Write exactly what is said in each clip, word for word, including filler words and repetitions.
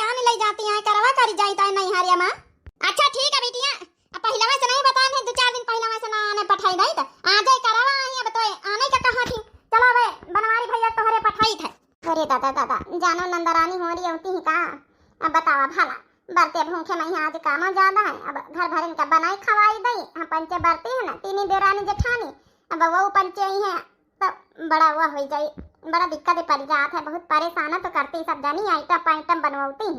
आने लइ जाती हैं, करवा करी जाइत है नैहरिया मा। अच्छा ठीक है बिटिया, अब पहिलवा से नहीं बताए, नहीं दो चार दिन पहिलवा से ना आने पठाई दई, तो आ जाए करवा आई, अब तो आने का कहा थी। चलो अबे बनवारी भैया तोहरे पठाई थे। अरे दादा दादा, जानो नंदरानी होरी अउती ही का? अब बतावा भला, बरते भूखे मइहाँ आज कामो ज्यादा है, अब घर भरिन का बनाई खवाई दई, हम पंचे बरती है ना, तीनी देरानी जेठानी, अब वो पंचे ही है, तो बड़ा वो होइ जाई, बड़ा दिक्कत पड़ जात है, बहुत परेशान तो करती सब जनी, आइटम पाइटम बनवती।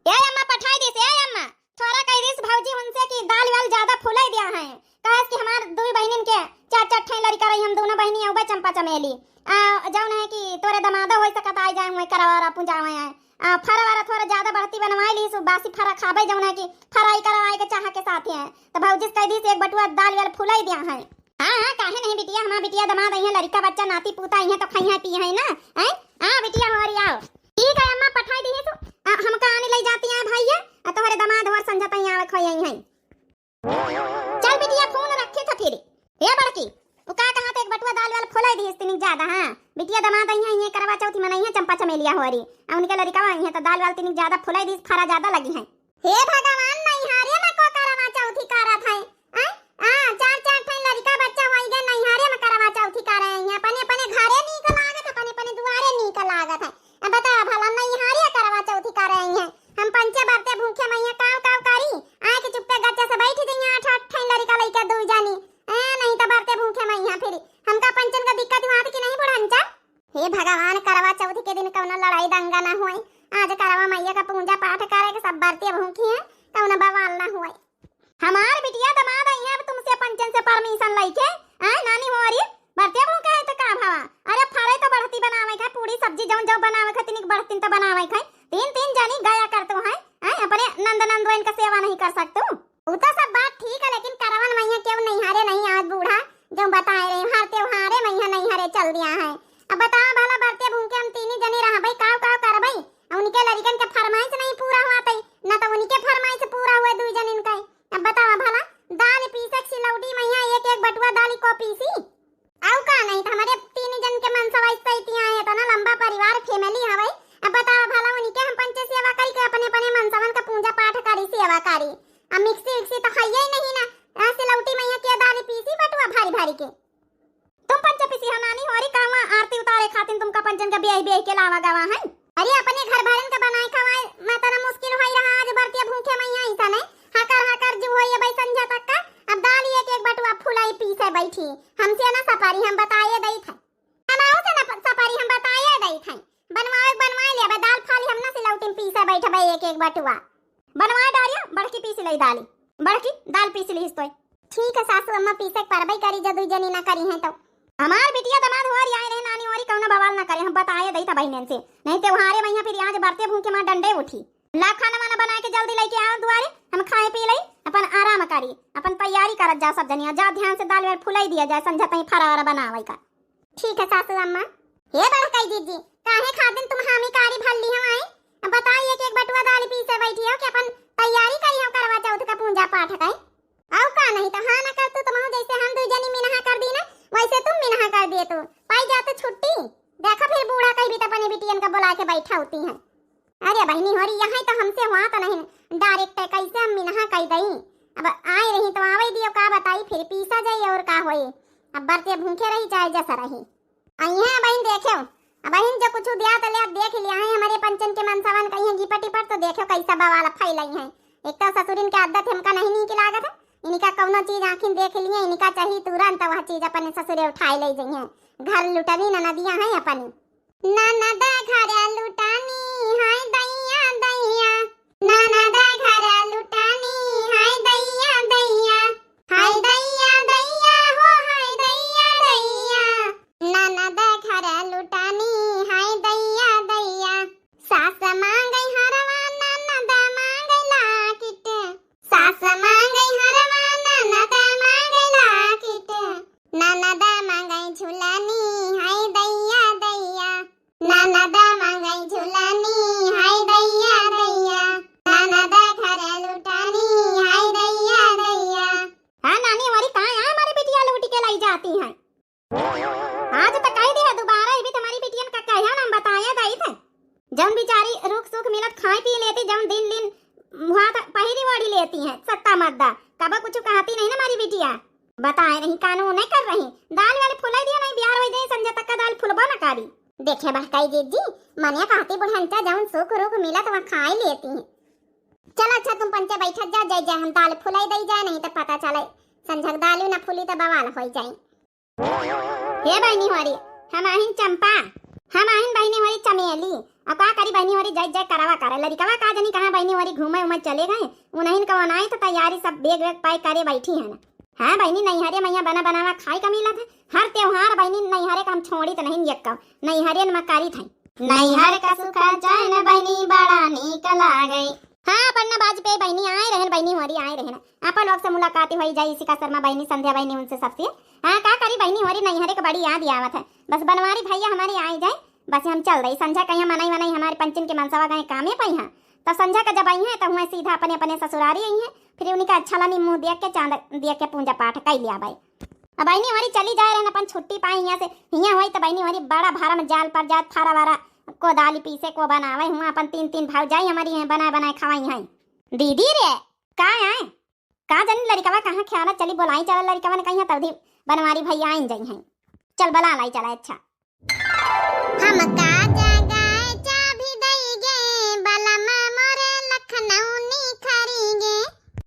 ए अम्मा पठाई दिस, ए अम्मा, थोड़ा कह दिस भौजी उनसे कि दाल वाल ज्यादा फुलाई दिया है, कहे कि हमार दुई बहिनिन के चार चार ठे लड़का रही, हम दोनों बहिनी अउबे चंपा चमेली, आ, जौन है कि तोरे दमादो होइ सकत आइ जाए हुए करवा वरा पुंजावे आए, आ, फरा वरा थोड़ा ज्यादा बढ़ती बनवाई ली, सु बासी फरा खाबे जौन है कि फराई करवाए के चाह के साथ है, तो भौजी से कह दिस एक बटुआ दाल वाल फुलाई दिया है। हाँ, हाँ, काहे नहीं बिटिया, हमार बिटिया दमाद अइहें, लड़िका बच्चा नाती पूता अइहें तो खइहें पियहें ना, हैं? हाँ, बिटिया हमारी आओ। ठीक है अम्मा, पठाई दिहे सु, आ, हमका आने लइ जाती हैं भैया, आ तोहरे दमाद हमार संझा तई आवे खोई अइहें। चल बिटिया, फोन रखे था फिर। ए बड़की, उ का कहा था, एक बटुआ दाल वाल फुलाई दिहिस तिनिक ज्यादा, हाँ? बिटिया दमाद अइहें, अइहें करवा चौथी मनइहें चंपा चमेलिया होरी, आ उनके लड़िका अइहें तो दाल वाल तिनिक ज्यादा फुलाई दिहिस, फरा ज्यादा लगिहें। हे भगवान, नैहरे में को करवा चौथी करत है? आय? आ, चार चार ठे लड़िका बच्चा होइ गए, नैहरे में करवा चौथी करे हैं। अपने अपने घरे नीक लागत है, अपने अपने दुआरे नीक लागत है। अब बतावा भला, नैहरे करवा चौथी करे हैं? हम पंचे बरते भूखे मइहाँ काव काव करी, आए के चुप्पे गच्चा से बैठ जइहाँ आठ आठ ठे लड़िका लइका दुइ जानी। ए, नहीं तो बरते भूखे मइहाँ फिर हमका पंचन का दिक्कत हुआ था कि नहीं बुढ़न चल? हे भगवान, करवा चौथ के दिन कउनो लड़ाई दंगा ना होए। आज करवा मइया का पूजा पाठ करे के सब बरतिया भूखी हैं, कउनो बवाल ना होए। हमार बिटिया दमाद अइहें, अब तुमसे पंचन से परमिशन लइके, आए नानी होरी, बरतिया भूखे हैं तो का भवा? अरे फरे तो बढ़ती बनावे के, पूरी सब्जी जौन जौन बनावे के, तिनिक बढ़तिन तो बनावे के, तीन तीन जनी गया करतू हैं, आए अपने नंद नंदोइन का सेवा नहीं कर सकतू? उ तो सब बात ठीक है, लेकिन करवन मइहाँ केहू नैहरे नहीं आवत बूढ़ा, जो बताए रहे, हर त्योहारे मइहाँ नैहरे चल दिया है। अब बतावा भला, बरते भूखे हम तीनी जने रहबे, काव काव करबे? आ उनके लड़िकन के फरमाइश नहीं पूरा हुआ तई, ना तो उनके फरमाइश पूरा हुए दुई जनिन के। अब बतावा भला, दाल पीसे के सिलौटी मइहाँ एक एक बटुआ दाल को पीसी? आउ का नहीं, तो हमरे तीन जन के मनसवा इतना है, इतना लंबा परिवार, family हवे। अब बतावा भला, उनके हम पंचे सेवा करी के अपने अपने मनसवन का पूजा पाठ करी, सेवा करी? आ मिक्सी विक्सी तो हइये ही नहीं ना, आ सिलौटी मइहाँ के दाल पीसी बटुआ भारी भारी के। तुम पंचे पीसी हो नानी होरी, कहवा आरती उतारे खातिर तुमका पंचन के बियाह बियाह के लावा गवा है? अरे अपने घर भरन का बनाए खवाए में तना मुश्किल होई रहा, आज बरतिया भूखे मइहाँ ऐसा नहीं, हाकर हाकर जीव होई अबे संझा तक का। अब दाल एक एक बटुआ फुलाई पीसे बैठी, हमसे ना सपारी, हम बताए दई थे। हम आओ से ना प-, सपारी, हम बताए दई थे। बनवाए बनवाए ले, अब दाल फाली हम ना सिलौटी में पीसे बैठबे एक एक बटुआ। बनवाए डारिया, बड़की पीस लई दाली, बड़की दाल पीस ली तो। ठीक है सासू अम्मा, पीसे के परबई करी, जब दुई जनी ना करी हैं तो। हमार बिटिया दमाद होरी आए रहे नानी होरी, कउनो बवाल ना करे, हम बताए दई था बहिनन से, नहीं त्योहारे मइहाँ फिर आज बरते भूखे माँ डंडे उठी। ला खाना वाना बनाए के जल्दी लइके आओ दुआरे, हम खाए पी लई, अपन आराम करी, अपन तैयारी करत जा सब जनिया, जा ध्यान से दाल वाल फुलाई दिया जाए, संझा तई फरा वरा बनावे का। ठीक है सासू अम्मा। हे बड़कई जीजी, काहे खातिन तुम हामी कारी भर ली हो आए? अब बताओ, एक एक बटुआ दाल पीसे बैठी हो कि अपन तैयारी करी हो करवा चौथ का पूजा पाठ का? आउ का नहीं तो, हाँ ना कर तू, तुम जैसे हम दुई जनी मिनहा कर दी ना, वैसे तुम मिनहा कर दिए तू। पाई जा तो छुट्टी। देखा फिर बूढ़ा कहीं भी तो अपने बिटियन का बुला के बैठा होती हैं। अरे बहिनी होरी, यहाँ तो हमसे हुआ तो नहीं, direct कैसे हम मिनहा कह दई। अब आए रही तो आवे दियो, का बताई, फिर पीसा जाई और का होई। अब बरते भूखे रही चाहे जस रही। अइहें बहिन देखेउ, अब बहिन जो कुछ दिया तो ले, अब देख लिया है हमरे पंचन के मनसवन कहीं गिपटी पर तो देखेउ कैसा बवाल फैलई है। एक तो ससुरिन के आदत हमका नहीं नीक लागत है, इनका कउनो चीज आँखिन देख लिए, इनका चाहिए तुरंत वह चीज अपने ससुरे उठाए ले जइहें। घर लुटनी ननदिया है अपनी। ननद घर लुटानी, हाय दैया दैया। ननद घर लुटानी, हाय दैया दैया। हाय दैया दैया हो, हाय दैया दैया। ननद घर लुटानी, हाय दैया दैया। सास मांगै हरवा, ननद मांगै लाकिट। सास मांगै हरवा, ननद मांगै लाकिट। ननद मांगै झुलनी, हाय दैया दैया। ननद मांगै झुलनी, हाय दैया दैया। ननद जौन बिचारी रुख सुख मिलत खाई पी लेती, जौन दिन दिन हुआ त पहिरी ओढ़ी लेती हैं, सत्ता मद्दा, कबो कुछ कहती नहीं ना हमारी बिटिया। बताए रही, कानून नहीं कर रही, दाल वाल फुलाई दिया नहीं, बिहार हो जाए, संझा तक का दाल फुलबो न करी। देखे बहकाई जीजी, मनिया कहती बुढ़ंचा जौन सुख रुख मिलत वह खाई लेती हैं। चलो अच्छा, तुम पंचे बैठत जा, जाए जाए हम दाल फुलाई दई जाए, नहीं तो पता चले संझक दाल न फूली तो बवाल हो जाए। हे बहिनी होरी, हम आहिन चंपा, हम आहिन बहिनी होरी चमेली। अब का करी बहिनी होरी, जय जय करावा करे। लड़िकवा का जनी कहाँ बहिनी होरी घूमे उमे चले गए, उन्हीं का बनाए तो तैयारी सब बैग वैग पैक करे बैठी है ना। हाँ बहिनी, नैहरे मैया बना बनावा खाए का मिलत है, हर त्योहार बहिनी नैहरे का हम छोड़ी तो नहीं, एक का नैहरे में करी थे। नैहर का सुख चैन बहिनी बड़ा नीक लागे। हाँ, पन्ना बाज पे बहिनी आए रहन, बहिनी होरी आए रहन। आपन लोग से मुलाकात होई जाई, इसी का शर्मा बहिनी, संध्या बहिनी, उनसे सबसे। हाँ, का करी बहिनी होरी, नैहरे के बड़ी याद आवत है। बस बनवारी भैया हमारे आए जाए, बस हम चल रही। संझा कहिया मनई वनई हमारे पंचन के मनसवा गए कामे पई हैं, तब संझा का जब आई हैं तो हुए सीधा अपने अपने ससुरारी आई हैं। फिर उनका अच्छा लानी मुँह देख के चांद देख के पूजा पाठ कई लिया भाई। अब बहिनी होरी चली जाए रहन, अपन छुट्टी पाए हियाँ से, हियाँ होई तो बहिनी होरी बड़ा भारा में जाल पर जात, फारा वारा, कोदाली पीसे को बनावे हुआ, अपन तीन तीन भौजाई हमारी हैं बनाए बनाए खवाई हैं। दीदी रे, का है? का जानी लड़िकवा कहाँ ख्याला चली, बोलाई चला लड़िकवा ने कहीं तौधी बनवारी भैया आइन जाई हैं। चल बला लाई चला। अच्छा। हमका जगाए चाभी दई गे, बलमा मोरे लखनऊ निखरी गे।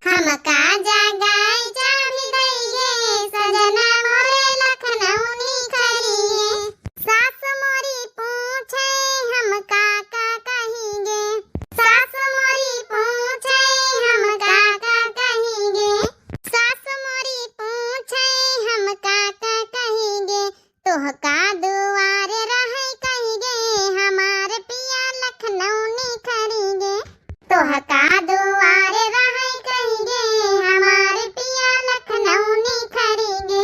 हमका जगाए चाभी दई गे, सजना मोरे लखनऊ निखरी गे। सास मोरी पूछे हम का का कही गे, सास मोरी पूछे हम का का कही गे, सास मोरी पूछे हम का का कही गे। तोहका दुआरे रहै कहि गे, हमार पिया लखनऊ निखरि गे। तोहका दुआरे रहै कहि गे, हमार पिया लखनऊ निखरि गे।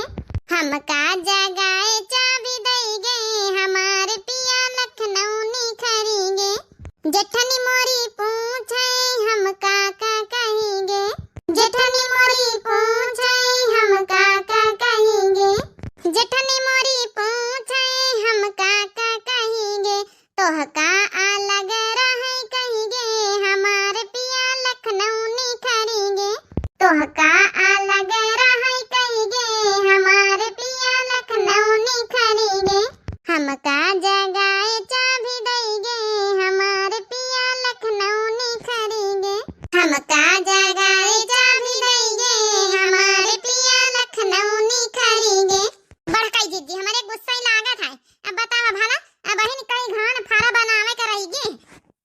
हमका जगाए चाभी दइ गे, हमार पिया लखनऊ निखरि गे। जेठनी मोरी पूछै हम का का कहि गे, जेठनी मोरी पूछै हम का का कहि गे, जेठनी मोरी पूछै हम का का कहि गे। तोहका अलग रहै कहि गे, हमार पिया लखनऊ निखरि गे। तोहका अलग रहै कहि गे, हमार पिया लखनऊ निखरि गे। हमका जगाए चाभी दइ गे, हमार पिया लखनऊ निखरि गे। हमका जगाए चाभी दइ गे, हमार पिया लखनऊ निखरि गे। बड़काई जीजी, हमरे गुस्सा ही लागत है। अब बतावा भला, अबहिन कई घान फारा बनावे के रहि गे।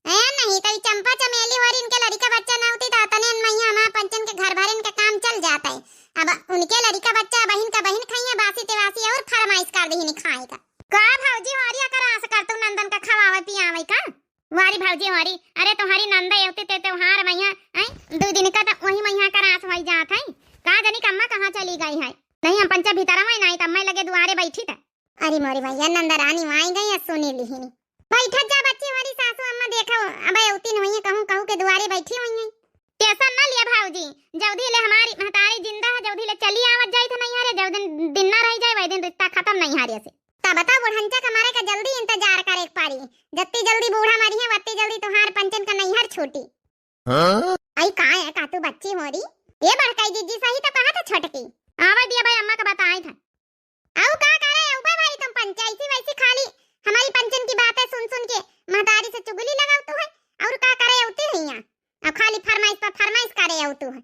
ए, नहीं तो ई चंपा चमेली होरी इनके लड़िका बच्चा ना होती तो तने मैया हमार पंचन के घर भरिन के काम चल जात है। अब उनके लड़िका बच्चा बहिन का बहिन खइया बासी तेवासी और फरमाइश कर दिहिन खाए का। का भौजी होरी अकर आस कर तू नंदन का खवावे पियावे का? वारी भौजी होरी, अरे तुम्हारी नंदा एवती ते त्योहार मैया, आई दो दिन का तो वही मैया कर आस होई जात है। का जानी कम्मा कहाँ चली गई है? नहीं हम पंचा भीतर में नहीं तम्मा लगे दुआरे बैठी था। अरे मोरी मैया, नंदरानी माई गई या सुनी लिहिनी। बैठत जा बच्ची, हमारी सासू अम्मा देखो, अब अवती नहीं है, कहूँ कहूँ के दुआरे बैठी हुई है। टेंशन ना लिया भौजी, जौधी ले हमारी महतारी जिंदा है, जौधी ले चली आवत जाई थे नैहरे, जौ दिन दिन ना रह जाए, वही दिन रिश्ता खत्म नैहरे से। तब बता बुढ़ंचा का मारे का जल्दी इंतजार करे के पारी, जत्ती जल्दी बूढ़ा मरी है, वत्ती जल्दी तुहार पंचन का नैहर छूटी। हाँ? आई का है का तू बच्ची होरी? ये बड़काई जीजी सही तो कहा था छोटकी। आवा दिया भाई अम्मा का बताए था। आऊ का करे, ऊपर भाई तुम पंचायती वैसी खाली हमारी पंचन की बातें सुन सुन के महतारी से चुगली लगावतू है। और का करे अवती है यहाँ? अब खाली फरमाइश पर फरमाइश करे अवतू है।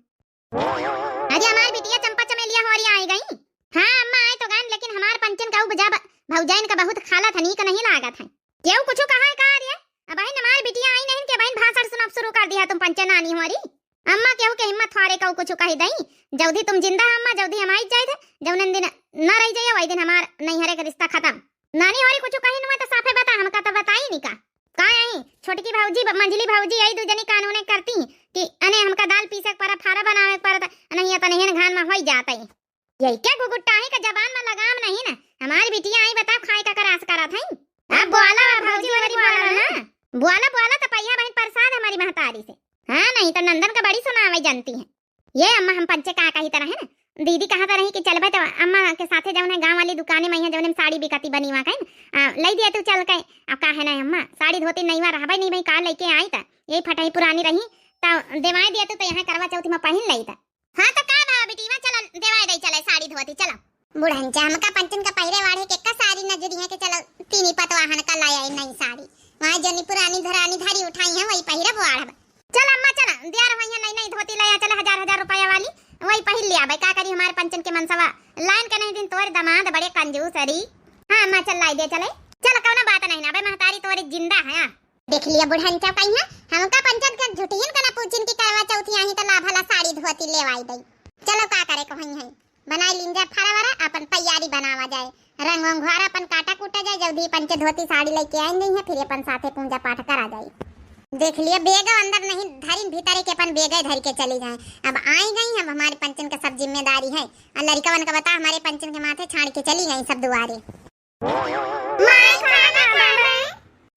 अरे हमारी बिटिया चंपा चमेलिया होरी आई गई। हाँ अम्मा, आए तो गए, लेकिन हमार पंचन का उपजा ब-, भौजाइन का बहुत खाला था, नीक नहीं लागत है। केहू कुछ कहा है का रे? अबहिन हमार बिटिया आई नहीं के बहिन भाषण सुनाब शुरू कर दिया तुम पंचे नानी होरी। अम्मा केहू के हिम्मत हारे कहू कुछ कही दई। जौधी तुम जिंदा है अम्मा, जौधी हम आई जाए थे, जौन दिन न रह जाइए वही दिन हमार नैहरे का रिश्ता खत्म। नानी होरी कुछ कही नुआ तो साफे बता, हमका तो बताई नहीं का। का आई छोटकी भौजी ब-, मंझली भौजी आई दू जनी कानूने करती कि अने हमका दाल पीसे के परा, फारा बनावे के परा, त नहीं तनहिन घान में होई जात है। यही क्या घुघुटाही का जबान में लगाम नहीं ना। हमारी बिटिया आई बताओ खाए का करास करत है। अब बोला अब भौजी वाली बोला ना। बोला बोला तो पहिया बहिन प्रसाद हमारी महतारी से। हाँ नहीं तो नंदन का बड़ी सुनावे जानती है। ये अम्मा हम पंचे का कही तरह है ना। दीदी कहत रही कि चलबे त अम्मा के साथे जौन है गाँव वाली दुकाने में है जौन साड़ी बिकती बनीवा कहिन, आ, लई दिया तू चल के। अब का है ना अम्मा, साड़ी धोती नईवा रहबे नहीं भाई, का लइके आई त यही फटही पुरानी रही, त देवाई दिया तू त यहाँ करवा चौथी में पहिन लई त। हाँ त का बा बिटिया, चल देवाई दई चले साड़ी धोती, चलो। बुढ़ंचा, हमका पंचन का पहिरे वाढ़े के का सारी नजरिया के, चलो तीनी पतवाहन का लाई आई नई साड़ी। वहाँ जनी पुरानी धरानी धरी उठाई है, वही पहिरब वाढ़ब। चल अम्मा चल, दियार वही नई नई धोती ले आ, चल हजार हजार रुपया वाली, वही पहिर लिया भाई। का करी हमारे पंचन के मनसवा, लाइन के नहीं दिन तोरे दामाद बड़े कंजूस अरी। हाँ अम्मा चल लाई दे चले। चल कौनो बात नहीं ना भाई, महतारी तोरे जिंदा है। देख लिया बुढ़ंचा कहीं है, हमका पंचन का झुटियन का ना पूछिन की करवा चौथी आई त ला भला साड़ी धोती लेवाई दई। चलो का करे को हई है, बनाई लीन जाए फरा वरा, अपन तैयारी बनावा जाए, रंग वंग घोरा अपन काटा कूटा जाए, जल्दी पंचे धोती साड़ी लेके आई गई है, फिर अपन साथे पूजा पाठ करा जाए। देख लिया बेग अंदर नहीं धरिन, भीतरे के अपन बेगे धर के चली जाए। अब आई गई, अब हमारे पंचन का सब जिम्मेदारी है। और लड़िकवन का बता हमारे पंचन के माथे छाड़ के चली गई सब दुआरे। माई खाना खावे।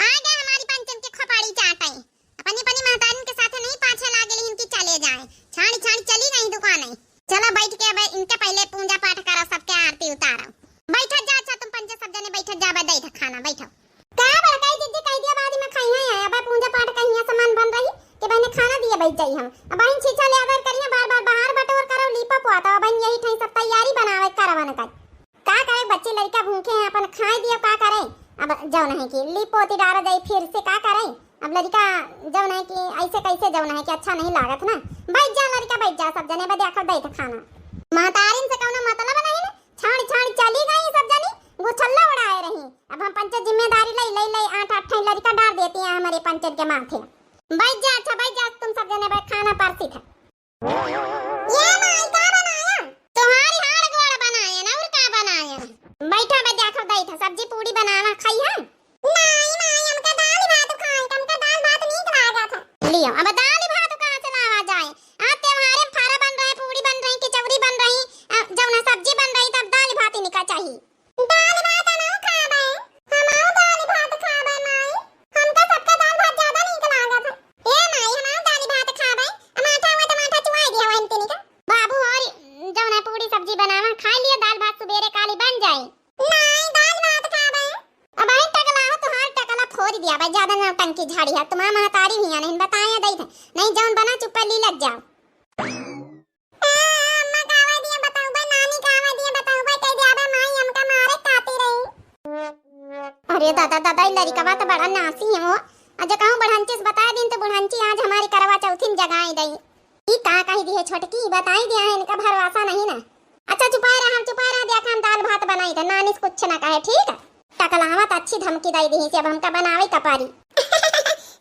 आ गए हमारी पंचन के खोपड़ी चाटे। अपनी अपनी महतारिन के साथे नहीं पाछे लागेली इनकी चले जाए। छाड़ी छाड़ी चली गई दुकाने। चलो बैठ के अब इनके पहले पूजा पाठ करो, सबके आरती उतारो। बैठत जा, अच्छा तुम पंचे सब जने बैठत जा, अब दे दे खाना, बैठो। का बड़काई जिज्जी कह दिया बाद में खाई है, अब पूजा पाठ कहीं सामान बन रही कि बहने खाना दिए बैठ जाई हम। अब बहन छीछा ले आदर करिए, बार बार बाहर बटोर करो, लीपा पोता, अब बहन यही ठाई सब तैयारी बनावे करवन कर। का करे, बच्चे लड़का भूखे हैं, अपन खाए दियो, का करे। अब जौन है कि लीप पोती डारा जाई, फिर से का करे। अब लड़का जौन है कि ऐसे कैसे जौन है कि अच्छा नहीं लागत ना। बैठ जा लड़का, बैठ जा, सब जने बदे आखिर दे खाना। महतारिन से कौनो मतलब नहीं ना, छाड़ छाड़ चली गई सब जनी, गुछल्ला उड़ाए रही। अब हम पंचे जिम्मेदारी लई लई लई आठ आठ ठे लड़का डार देती हैं हमारे पंचन के माथे। बैठ जा, अच्छा बैठ जा, तुम सब जने बैठ, खाना परसी था। ये माई का बनाया? तुम्हारी हाड़ गोड़ बनाए ना, और का बनाए? बैठा बे, देखो दैत है, सब्जी पूड़ी बनावा, खाई है? नहीं माई, हमका दाल भात खाए, हमका दाल भात नीक लागत है। लियो, अब दाल भात कहाँ से लावा जाए? आज त्योहारे में फारा बन रहे, पूड़ी बन रही, किचौरी बन रही, अ, जौन है सब्जी बन रही, तब दाल भात इनका चाहिए। दाल भात हम खाबे, हम दाल भात खाबे माई, हमका सबका दाल भात ज्यादा नीक लागत है। ए माई, हम दाल भात खाबे, आ माठा हुआ तो माठा चुआई दिया वही तिनी का। बाबू और जौन है पूड़ी सब्जी बनावा, खा लिया, दाल भात सुबेरे काली बन जाई। नहीं, दाल भात खाबे। अब आई टकला हो, तुहार टकला फोड़ दिया बे, ज्यादा नौटंकी झाड़ी है, तुम्हार महतारी भी नहीं बताया दई थे, नहीं जौन बना चुप्पे ली लग जाओ। ए, अम्मा का आवा दिया बताऊबे, नानी का आवा दिया बताऊबे, कह दिया बे माई हमका मारे खाती रही। अरे दादा, दादा, ई लड़िकवा तो बड़ा नासी है वो। अज कहूँ बुढ़ंची से बताए दिन तो बुढ़ंची आज हमारी करवा चौथी में जगाई दई। ई का कही दी है छोटकी, बताई दिया है, इनका भरोसा नहीं ना। अच्छा चुपाए रहा, हम चुपाए रहा, देखा हम दाल भात बनाई थे, नानी से कुछ ना कहे, ठीक है? टकलावा तो अच्छी धमकी दई दी से, अब हमका बनावे का पारी।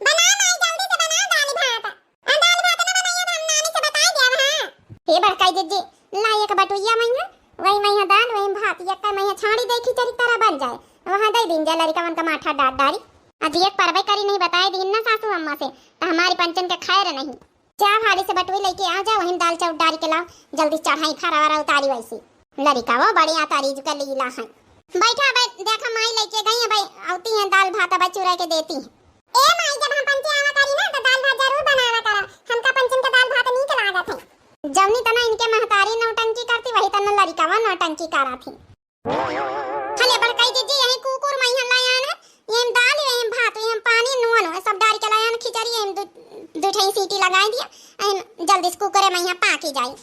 बना माई, जल्दी से बना दाल भात। आ, दाल भात ना बनाइए, हम नानी से बताई देब, हाँ। हे बड़काई जिज्जी, ला एक बटुइया मइहाँ, वही मइहाँ दाल, वही भात, एक मइहाँ छाड़ी दे, खिचड़ी तरह बन जाए। वहाँ दे दीन जा लड़िकवन का माठा डार डारी। अजी एक परबे करी नहीं बताए दीन ना सासू अम्मा से, तो हमारी पंचन के खैर नहीं। जा हाली से बटुई लेके आ जा, वही में दाल चाउर डारी के लाओ, जल्दी चढ़ाई फरा वरा उतारी वैसी। लड़िका वो बढ़िया तारीज का लीला है। बैठा बे, देखा माई लेके गई है भाई, औती हैं दाल भात अब चुरा के देती हैं। ए माई, जब हम पंचे आवा करी ना, तो दाल भात जरूर बनावा करा। हमका पंचन के दाल भात नीक लागत है। जवनी तना इनके महतारी नौटंकी करती, वही तना लड़िकवा नौटंकी करा थी। हले बड़काई जिज्जी, यही कुकुर मइहाँ लायान है, यही दाल, यही भात, यही पानी, नून, सब डाल के लायान खिचड़ी, यही दु, दु ठई सीटी लगाई दिया, यही जल्दी से कुकुरे मइहाँ पाकी जाई।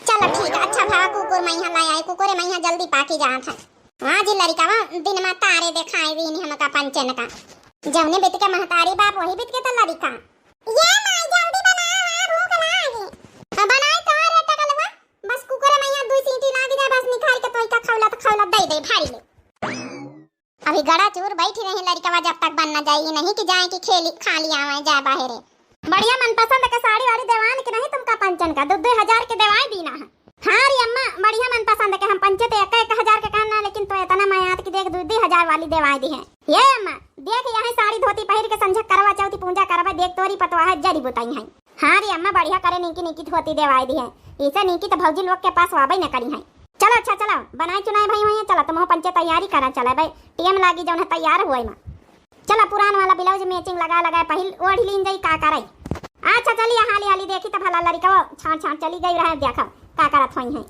चलो ठीक है, अच्छा भवा कुकुर मइहाँ लाए, कुकुरे मइहाँ जल्दी पाकी जात है। हाँ जी लड़िकवा, दिन में तारे देखाई दीन हमका पंचन का। जौने बित के महतारी बाप वही बित के तो लड़िका। ये माई जल्दी बनाओ, हाँ, भूख लागी। अब बनाई तोहरे टकलवा, बस कुकुरे मइहाँ दुई सीटी लागी जाए, बस निकाल के तोई का खौलत खौलत दे दे भारी ले। अभी गड़ा चूर बैठी रही लड़िकवा, जब तक बन न जाई, ई नहीं कि जाए कि खेली खाली आवे जाए बाहरे। बढ़िया मनपसंद के साड़ी वाड़ी देवान के नहीं तुमका पंचन का, दो दो हजार के देवाई दीना है। हाँ रे अम्मा, बढ़िया मनपसंद के हम पंचे तो एक एक हजार के कहना, लेकिन तो इतना मयात की देख दो दो हजार वाली देवाई दी है। ये अम्मा, देख यहाँ साड़ी धोती पहिर के संझा करवा चौथी पूजा करवा, देख तोरी पतवा है जड़ी बुताई है। हाँ रे अम्मा, बढ़िया करे नीकी नीकी धोती देवाई दी है। इसे नीकी तो भौजी लोग के पास वाबे न करी है। चलो अच्छा चलो, बनाए चुनाए भाई वहीं चलो, तुम पंचे तैयारी करा चले भाई, टीएम लागी जौन है तैयार हुए माँ। चलो पुरान वाला ब्लाउज मैचिंग लगा लगा पहिल ओढ़ लीन जाई का करे। अच्छा चलिए हाली हाली देखी तो भला लड़िका छाड़ छाड़ चली गई रहे, देखो का करत होई है।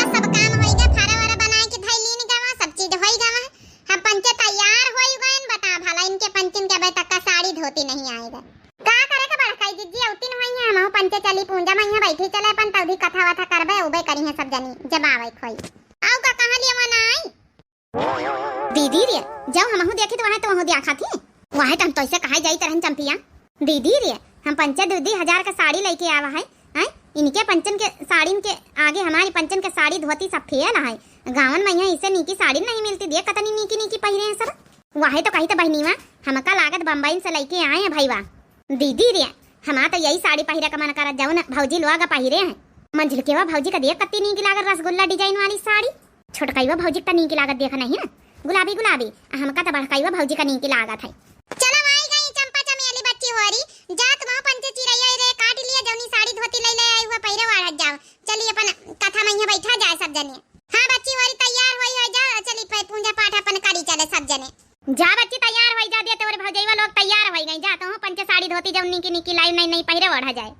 सब काम होई गए, फारा वारा बनाए के धई लीन गवा, सब चीज होई गवा। हम पंचे तैयार होई गए, बता भला इनके पंचन के अबे तक का साड़ी धोती नहीं आए गए। का करे के बड़काई जिज्जी, अउतिन होई है, हमहू पंचे चली पूंजा मइहाँ बैठी चले, अपन तौधी कथा वथा करबे, उबे करी है सब जनी, जब आवे खोई। आऊ का कहाँ लिए मना आई? दीदी रे, जब हमहू देखी तो वहाँ तो वहाँ दिया खाती। वहाँ तो हम तो ऐसे कहा जाई तरहन चंपिया। दीदी रे, हम पंचे दू दी हजार का साड़ी लेके आवा है, हैं? इनके पंचन के साड़ीन के आगे हमारी पंचन के साड़ी धोती सब फेल है। गाँवन मइहाँ इसे नीकी साड़ी नहीं मिलती, देख कतनी नीकी नीकी पहिरे हैं सब। वहे तो कही तो बहनीवा, हमका लागत बम्बई से लेके आए हैं भईवा। दीदी रे, हमार तो यही साड़ी पहिरे का मन करत जौन भौजी लोग पहिरे हैं। मंझिलकेवा भौजी का देख कत्ती नीक लागत रसगुल्ला डिजाइन वाली साड़ी। छोटकईवा भौजी का नीक लागत देख नहीं ना, गुलाबी गुलाबी। आ हमका तो बड़कईवा भौजी का नीक लागत है। चलो आई गई चंपा चमेली बच्ची होरी, जा तुमहू पंचे चिरैया रे काट लिया, जौनी साड़ी धोती ले ले आई हुआ पहिरे वाढ़त जाओ। चली अपन कथा मइहाँ बैठा जाए सब जने। हाँ बच्ची होरी तैयार होई हो जा, चली पे पूंजा पाठ अपन करी चले सब जने। जा बच्ची तैयार होई जा, दे तोरे भौजैवा लोग तैयार होई गई, जा तोहू पंचे साड़ी धोती जौन नीकी नीकी लाई नई नई पहिरे ओढ़ा जाए।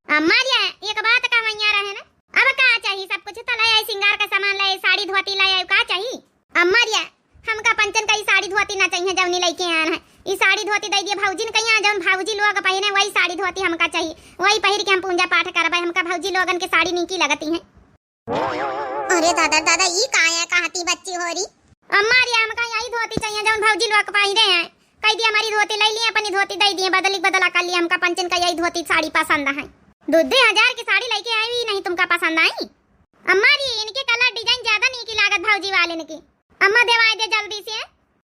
अम्मा रे, एक बात का मइया रहे ना, अब का चाही? सब कुछ तो ले आई, सिंगार का सामान ले आई, साड़ी धोती ले आई, का चाही? अम्मा रे, हमका पंचन का ई साड़ी धोती ना चाहिए जौनी लेके आन है, ई साड़ी धोती दे दिए भौजिन कहिया, जौन भौजी लोग पहिने वही साड़ी धोती हमका चाही, वही पहिर के हम पूंजा पाठ करबे, हमका भौजी लोगन के साड़ी नीकी लगती है। अरे दादा, दादा, ई का है, कहाँ ती बच्ची होरी? अम्मा रे, हमका यही धोती चाहिए, जौन भौजी लोग पहिरे हैं। कह दिए, हमारी धोती ले लिए, अपनी धोती दे दिए, बदली बदला कर लिए, हमका पंचन का यही धोती साड़ी पसंद है। दो दो हजार की साड़ी लेके आई, नहीं तुमका पसंद आई? अम्मा रे, इनके colour design ज्यादा नीकी लागत भौजी वाले इनकी। अम्मा, देवाई दे जल्दी से।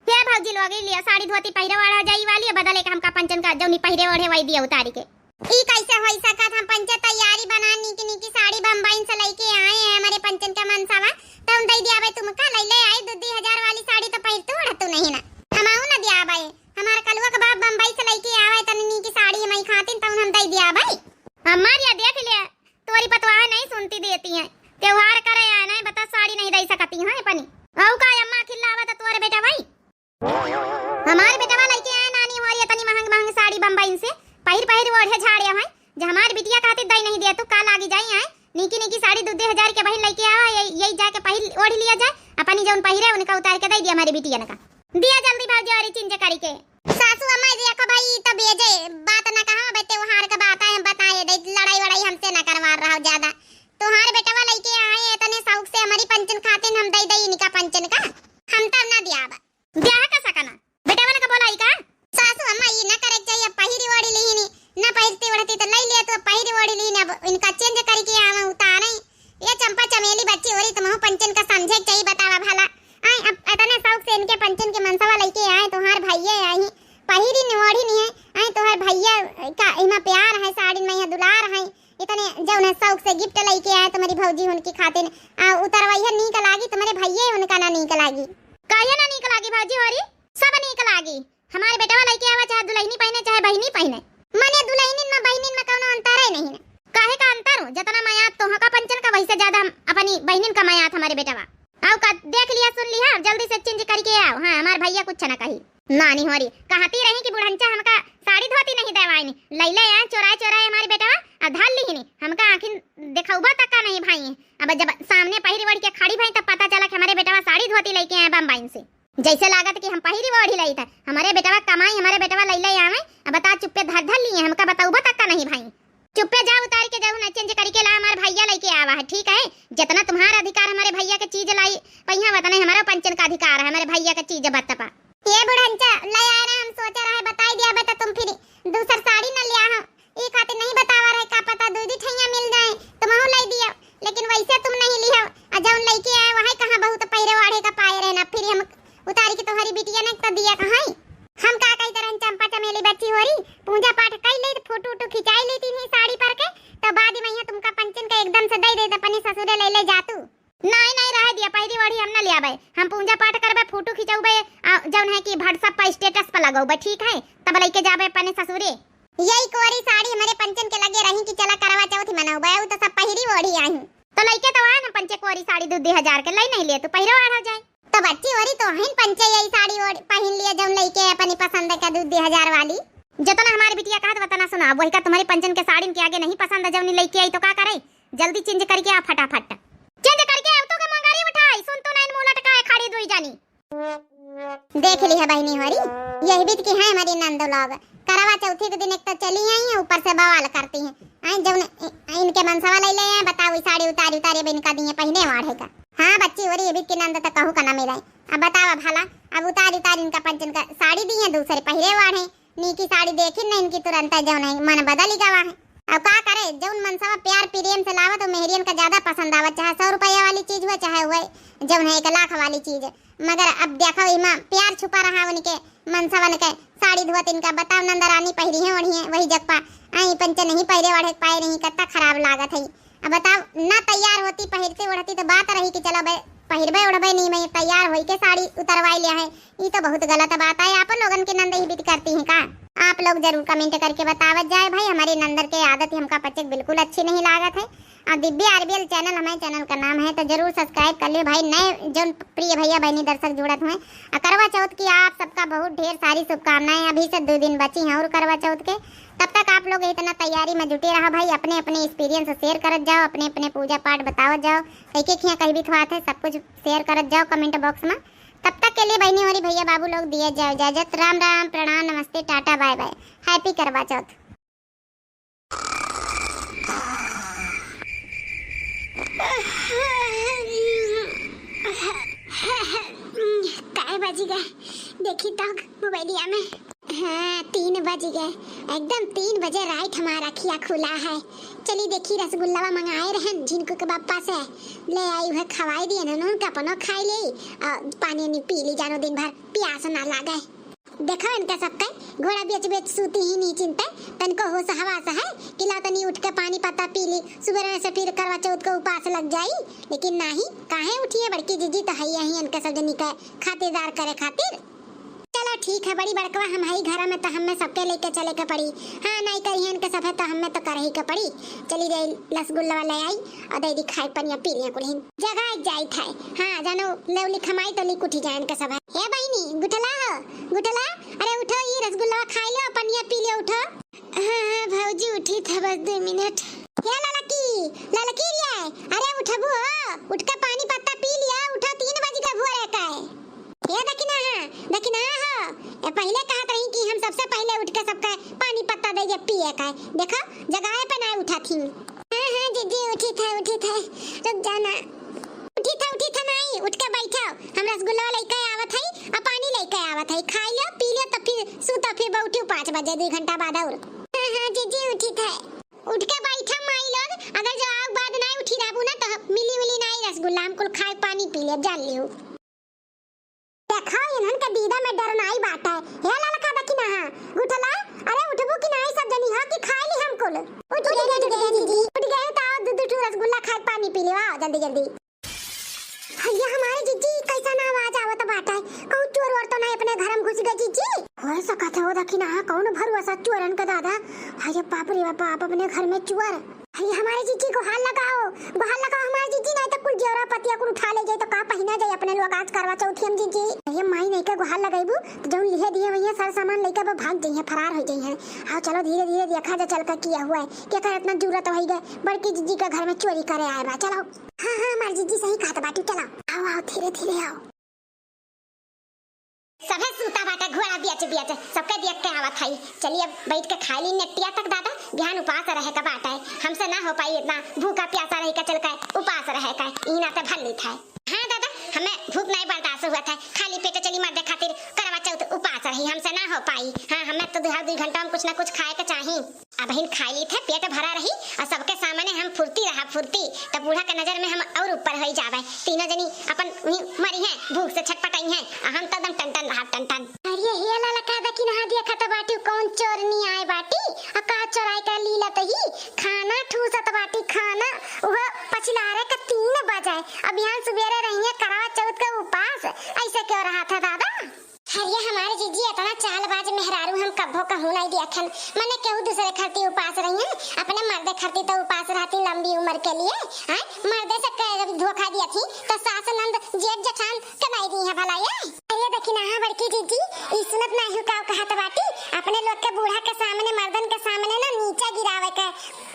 हे भौजी लोग, ई लिया साड़ी धोती पहिरे ओढ़ा जाई वाली है, बदले के हमका पंचन का जौनी पहिरे ओढ़े वही दिया उतारी के। ई कैसे होई सकत? हम पंचे तैयारी बना नीकी नीकी साड़ी बम्बई से लेके आए हैं, हमारे पंचन का मनसावा, तो हम दे दिया भाई तुमका, ले ले आई दो दो हजार वाली साड़ी तो पहिर तू ओढ़ तू नहीं ना, हम आऊ ना दिया भाई, हमारे कलुआ के बाप बम्बई से लेके आवे तनी नीकी साड़ी हमारी खातिन, तो हम दे दिया भाई। अम्मा रे, देख ले, तोरी पतवाह नहीं सुनती देती हैं। त्योहार करे आए नहीं, बता साड़ी नहीं दे सकती हैं अपनी। औ का अम्मा खिल्लावा तो तोरे बेटा भाई। हमारे बेटवा लेके आए नानी हमारी इतनी महंग महंग साड़ी बम्बई से, पहिर पहिर ओढ़े झाड़े हैं। जो हमारे बिटिया खातिर दई नहीं दे तू का लागी जाई आए। नीकी नीकी साड़ी दो दो हजार के बहिन लेके आवा, ये, यही जाके पहिर ओढ़ लिया जाए। अपनी जौन पहिरे उनका उतार के दे दिया हमारे बिटिया ने का। दिया जल्दी भौजी और change करी के। सासू अम्मा देखो भाई, ई तो बेजे बात ना कहा, अबे त्योहार का बात है, हम बताए दे, लड़ाई वड़ाई हमसे ना करवा रहा हो ज्यादा। तोहार बेटवा लेके आए इतने शौक से हमारी पंचन खातिन, हम दे दे इनका पंचन का, हम तब ना दिया अब। ब्याह का सकना, बेटवन का बोलाई का? सासू अम्मा ई ना करे के चाहिए, पहिरी ओढ़ी लीनी, ना पहिरती ओढ़ती तो ले लिया, तो पहिरी ओढ़ी लीनी, अब इनका change करके आवे उतारे। ये चंपा चमेली बच्ची होरी, तुमहू पंचन का समझे के चाहिए, बतावा भला। आए, अब इतने शौक से इनके पंचन के मनसवा लेके आए, तोहार भैया आई, पहिरी निवोढ़ी नहीं है, आए, तोहार भैया का इमा प्यार है, साड़ी में यहाँ दुलार है, इतने जौन है शौक से gift लेके आए तुम्हारी भौजी उनकी खातिर, आ उतरवैया नीक लागी, तुम्हारे भैया उनका ना नीक लागी। काहे ना नीक लागी भौजी होरी, सब नीक लागी। हमारे बेटवा लेके आवा, चाहे दुलहिनी पहिने, चाहे बहिनी पहिने। मने दुलहिनिन में बहिनिन में कौनो अंतर है नहीं ना। काहे का अंतर हो? जितना मया तोहका पंचन का, वैसे ज्यादा हम अपनी बहिनिन का मया हमारे बेटवा। आओ का देख लिया, सुन लिया, जल्दी से change करके आओ। हाँ, हमार भैया कुछ ना कही। नानी होरी, कहती रही कि बुढ़ंचा हमका साड़ी धोती नहीं देवाइनी, लैले आए चोराए चोराए हमारे बेटवा, आ धर लिहिनी, हमका आँखिन देखौबा तक का नहीं भाई। अब जब सामने पहिरी ओढ़ के खड़ी भई, तब पता चला कि हमारे बेटवा साड़ी धोती लेके आए बम्बई से। जैसे लागत कि हम पहिरी ओढ़ी लई था। हमारे बेटवा कमाई, हमारे बेटवा लई लई आवे। अब बता, चुप्पे धर धर लिए, हमका बतौबा तक का नहीं भाई। चुप्पे जा, उतार के जाऊ ना, change करके ला, हमार भैया लेके आवा है, ठीक है? जितना तुम्हारा अधिकार हमारे भैया के चीज लाई, पहिया वतने हमारा पंचन का अधिकार है, हमारे भैया के चीज बतपा। ये बुढ़ंचा, ले आए रहे, हम सोचा रहे, बताई दिया, बता तुम फिर दूसर साड़ी न लिया हो। ई खातिर नहीं बतावा रहे, का पता दू दी ठैया मिल जाए, तुमहू लाई दियो, लेकिन वैसे तुम नहीं लिहो। आ जौन लइके आए, वही कहाँ बहुत पहिरे ओढ़े का पाए रहे ना, फिर हम उतारी के तोहरी बिटिया ने तो दिया कहाँ? हम का कही तरहन चंपा चमेली बच्ची होरी, पूजा पाठ कई ले, फोटो उटो खिंचाई लेती नहीं साड़ी पर के, तो बाद में यहाँ तुमका पंचन का एकदम से दे दे, अपने ससुरे ले ले जा तू। नहीं, नहीं, रह दिया, पहिरी ओढ़ी हम ना ले आबे। हम पूजा पाठ करबे, फोटो खिंचौबे, आ, जौन है कि WhatsApp पर status पर लगौबे, ठीक है? तब लेके जाबे अपने ससुरे। यही कोरी साड़ी हमारे पंचन के लगे रही कि चला करवा चौथ मनौबे, उ तो सब पहिरी ओढ़ी आई। तो लेके तो आए ना पंचे कोरी साड़ी दू दू हजार के, ले नहीं ले तू, पहिरो ओढ़ा जाए। तो बच्ची ओरी तो हिन पंचे यही साड़ी ओढ़, पहिन लिया जौन लेके अपनी पसंद का दू दू हजार वाली। जितना हमारी बिटिया कहत वतना सुना, वही का तुम्हारी पंचन के साड़िन के आगे नहीं पसंद, जौनी लेके आई तो का करे? जल्दी change करके आ फटाफट। चेंज करके अब तो के मंगारी उठाई, सुन तो नाइन मुंह लटकाए खड़ी दुई जानी। देख ली है बहिनी होरी, यही बीत की है हमारी नंद लोग। करवा चौथी के दिन एक तो चली आई हैं, ऊपर से बवाल करती हैं। आई जौन इ-, इनके मनसवा ले ले हैं, बताओ, ई साड़ी उतारी उतारी अब इनका दिए पहिने वाढ़े का। हाँ बच्ची होरी, ये बीत की नंद तो कहू का ना मिले। अब बतावा भला, अब उतारी उतारी इनका पंचन का साड़ी दिए, दूसरे पहिरे वाढ़े। नीकी साड़ी देखी न इनकी, तुरंत जौन है मन बदल गवा है। अब का करे, जौन मनसवा प्यार प्रेम से लावत, तो मेहरियन का ज्यादा पसंद आवत, चाहे सौ रुपया वाली चीज हुए, चाहे हुए जौन है एक लाख वाली चीज। मगर अब देखो, इमा प्यार छुपा रहा उनके मनसवन के। साड़ी धोत इनका बताओ, नंदरानी पहिरी है, ओढ़ी है, वही जगपा आई पंच नहीं पहिरे ओढ़े पाए नहीं, कितना खराब लागत है। अब बताओ, ना तैयार होती, पहिरती ओढ़ती तो बात रही कि चलो बे, पहिरबे ओढ़बे नहीं, मैं तैयार होई के साड़ी उतरवाई लिया है। ई तो बहुत गलत बात है। आप लोगन के नंद ही बीत करती हैं का? आप लोग जरूर comment करके बतावत जाए भाई। हमारे नंदर के आदत हमका पचक बिल्कुल अच्छी नहीं लागत है। और दिव्या आरबीएल channel हमारे channel का नाम है, तो जरूर subscribe कर लियो भाई। नए जौन प्रिय भैया बहनी दर्शक जुड़त हुए, और करवा चौथ की आप सबका बहुत ढेर सारी शुभकामनाएं। अभी से दो दिन बची हैं और करवा चौथ के, तब तक आप लोग इतना तैयारी में जुटे रहो भाई। अपने अपने experience share करत जाओ, अपने अपने पूजा पाठ बतावत जाओ, एक एक यहाँ कहीं भी थोड़ा थे सब कुछ share करत जाओ comment box में। तब तक के लिए बहनी होरी भैया बाबू लोग दिया जाओ इजाजत। राम राम, प्रणाम, नमस्ते, टाटा, bye bye, happy करवा चौथ। कै बज गए? देखी तो मोबाइलिया में। हाँ, तीन बज गए। एकदम तीन बजे right हमारा अखिया खुला है। चली देखी, रसगुल्लावा मंगाए रहन झिनकू के बापा से, ले आई, उहे खवाई दिए न, उनका अपनो खाई ले, और पानी वानी पी ली, जानो दिन भर प्यास ना लागे। देखो इनका सबके, घोड़ा बेच बेच सूती ही नहीं चिंते, तनको होश हवास है कि ला तनी उठ के पानी पत्ता पी ली, सुबह से फिर करवा चौथ को उपास लग जाई। लेकिन नाही, काहे उठिए, बड़की जीजी तो है यही इनके सब जनी के खातिरदार करे खातिर। चलो ठीक है बड़ी बड़कवा, हम हई घरा में तो हमें सबके लेके चले के पड़ी। हाँ, नहीं करिहन के सब है तो हमें तो करही के पड़ी। चली जाई रसगुल्ला ले आई और दे दी खाए पनिया पी लिया कुलहिन। जगाए जाइत है। हाँ, जानो लेवली खमाई तो लिक उठी जाए इनके सब है। हे बहिनी, गुठला हो, गुठला, अरे उठो, ई रसगुल्ला खाई लो, पनिया पी लियो, उठो। हाँ, हाँ, भौजी, उठी था, बस दो मिनट। हे ललकी, ललकी रे, अरे उठबू हो, उठ के पानी पत्ता पी लिया, उठो, तीन बज के भोरे का है। हे दखिना, हाँ, दखिना हो, ए, पहिले कहत रही कि हम सबसे पहिले उठ के सबका पानी पत्ता दे के पिए का है। देखो, जगाए पे ना उठा थी। हाँ, हाँ, जीजी, उठी था, उठी था, रुक जाना। उठी था, उठी था, नहीं, उठ के बैठो, हम रसगुल्ला लेके आवत हई, आ पानी लेके आवत हई, खाई लो, पी लो, तो फिर सूतो, फिर बैठो पाँच बजे, दो घंटा बाद और। हाँ, हाँ, जीजी, उठी था। उठ के बैठा माई लोग, अगर जवाब बाद नाई उठी रहबू ना तो मिली उली नाई रसगुल्ला, हम कुल खाए पानी पी लेब, जान लियो। देखो इन्हन के दीदा में डर नाई बाटे। हे ललका दखिना, गुठला, अरे उठबू कि नाई सब जनी, हाँ कि खाए ली हम कुल। उठ गए, उठ गए जीजी। उठ गए तो आओ दू दू ठो रसगुल्ला खाए पानी पी ले, आओ जल्दी जल्दी। भैया हमारे जीजी, कैसा ना आवाज आवत बाटे, कहूँ चोर वोर तो ना अपने घर में घुस गए जीजी? हो सकत है, वो देखी ना, कौन भरोसा चोरन का दादा। अरे बाप रे बाप, अपने घर में चोर। अरे हमारे जीजी गुहार लगाओ, गुहार लगाओ हमारे जीजी, नहीं तो कुल जेवरा पतिया कुल उठा ले जाए तो का पहिना जाए अपने लोग आज करवा चौथी हम जीजी। अरे माई नहीं के गुहार लगेबू तो जौन लिहे दिए वही सर सामान लेके अब भाग जाइए, फरार हो जाइए। आओ चलो धीरे धीरे देखा जा चल के किया हुआ है, क्या कर इतना जरूरत हो गए बड़की जीजी के घर में चोरी करे आए बा, चलो। हाँ, हाँ, हमार जीजी सही कहत बाटी, चला। आओ, आओ, धीरे, धीरे आओ। सभे सूता बाटे घोड़ा बियच बियच, सबके देख के आवत हई। चली अब बैठ के खाई ली नेटिया तक दादा, बिहान उपास रहे का बाटे। हमसे ना हो पाई इतना भूखा प्यासा रही का चल के उपास रहे का, ई नाते भर ली था। हाँ दादा, हमें भूख नहीं बर्दाश्त हुआ था, खाली पेट चली मर्दे खातिर करवा चौथ उपास रही, हमसे ना हो पाई। हाँ, हमें तो दुहा दुई घंटा में कुछ ना कुछ खाए के चाही। अबहिन खाई ली थे, पेट भरा रही, और सबके सामने हम फुर्ती रहा फुर्ती, तब बूढ़ा के नजर में हम और ऊपर होई जावे। तीनों जनी अपन उही मरी हैं, भूख से छटपटाई हैं, और हम तो एकदम टन टन रहा टन टन। अरे हे लाला, का देखी नहा दिया खत बाटी, कौन चोरनी आए बाटी, और का चोराई का लीलत ही, खाना ठूसत बाटी, खाना, वह पछिलारे का तीन बजे, अब यहाँ सुबेरे रही है करवा चौथ का उपास, ऐसे क्यों रहा था दादा? अरे हमारे जीजी इतना चालबाज मेहरारू हम कब्बो कहूँ नहीं देखन। मने केहू दूसरे खरती उपास रही है, अपने मर्दे खरती तो उपास रहती लंबी उम्र के लिए। हैं? मर्दे से क-, धोखा दिया थी तो सास नंद जेठ जेठान के नहीं दी है भला ये। अरे देखी ना, हाँ बड़की जीजी, ई सुनत नहीं हूँ का कहत बाटी, अपने लोग के बूढ़ा के सामने, मर्दन के सामने ना नीचे गिरावे के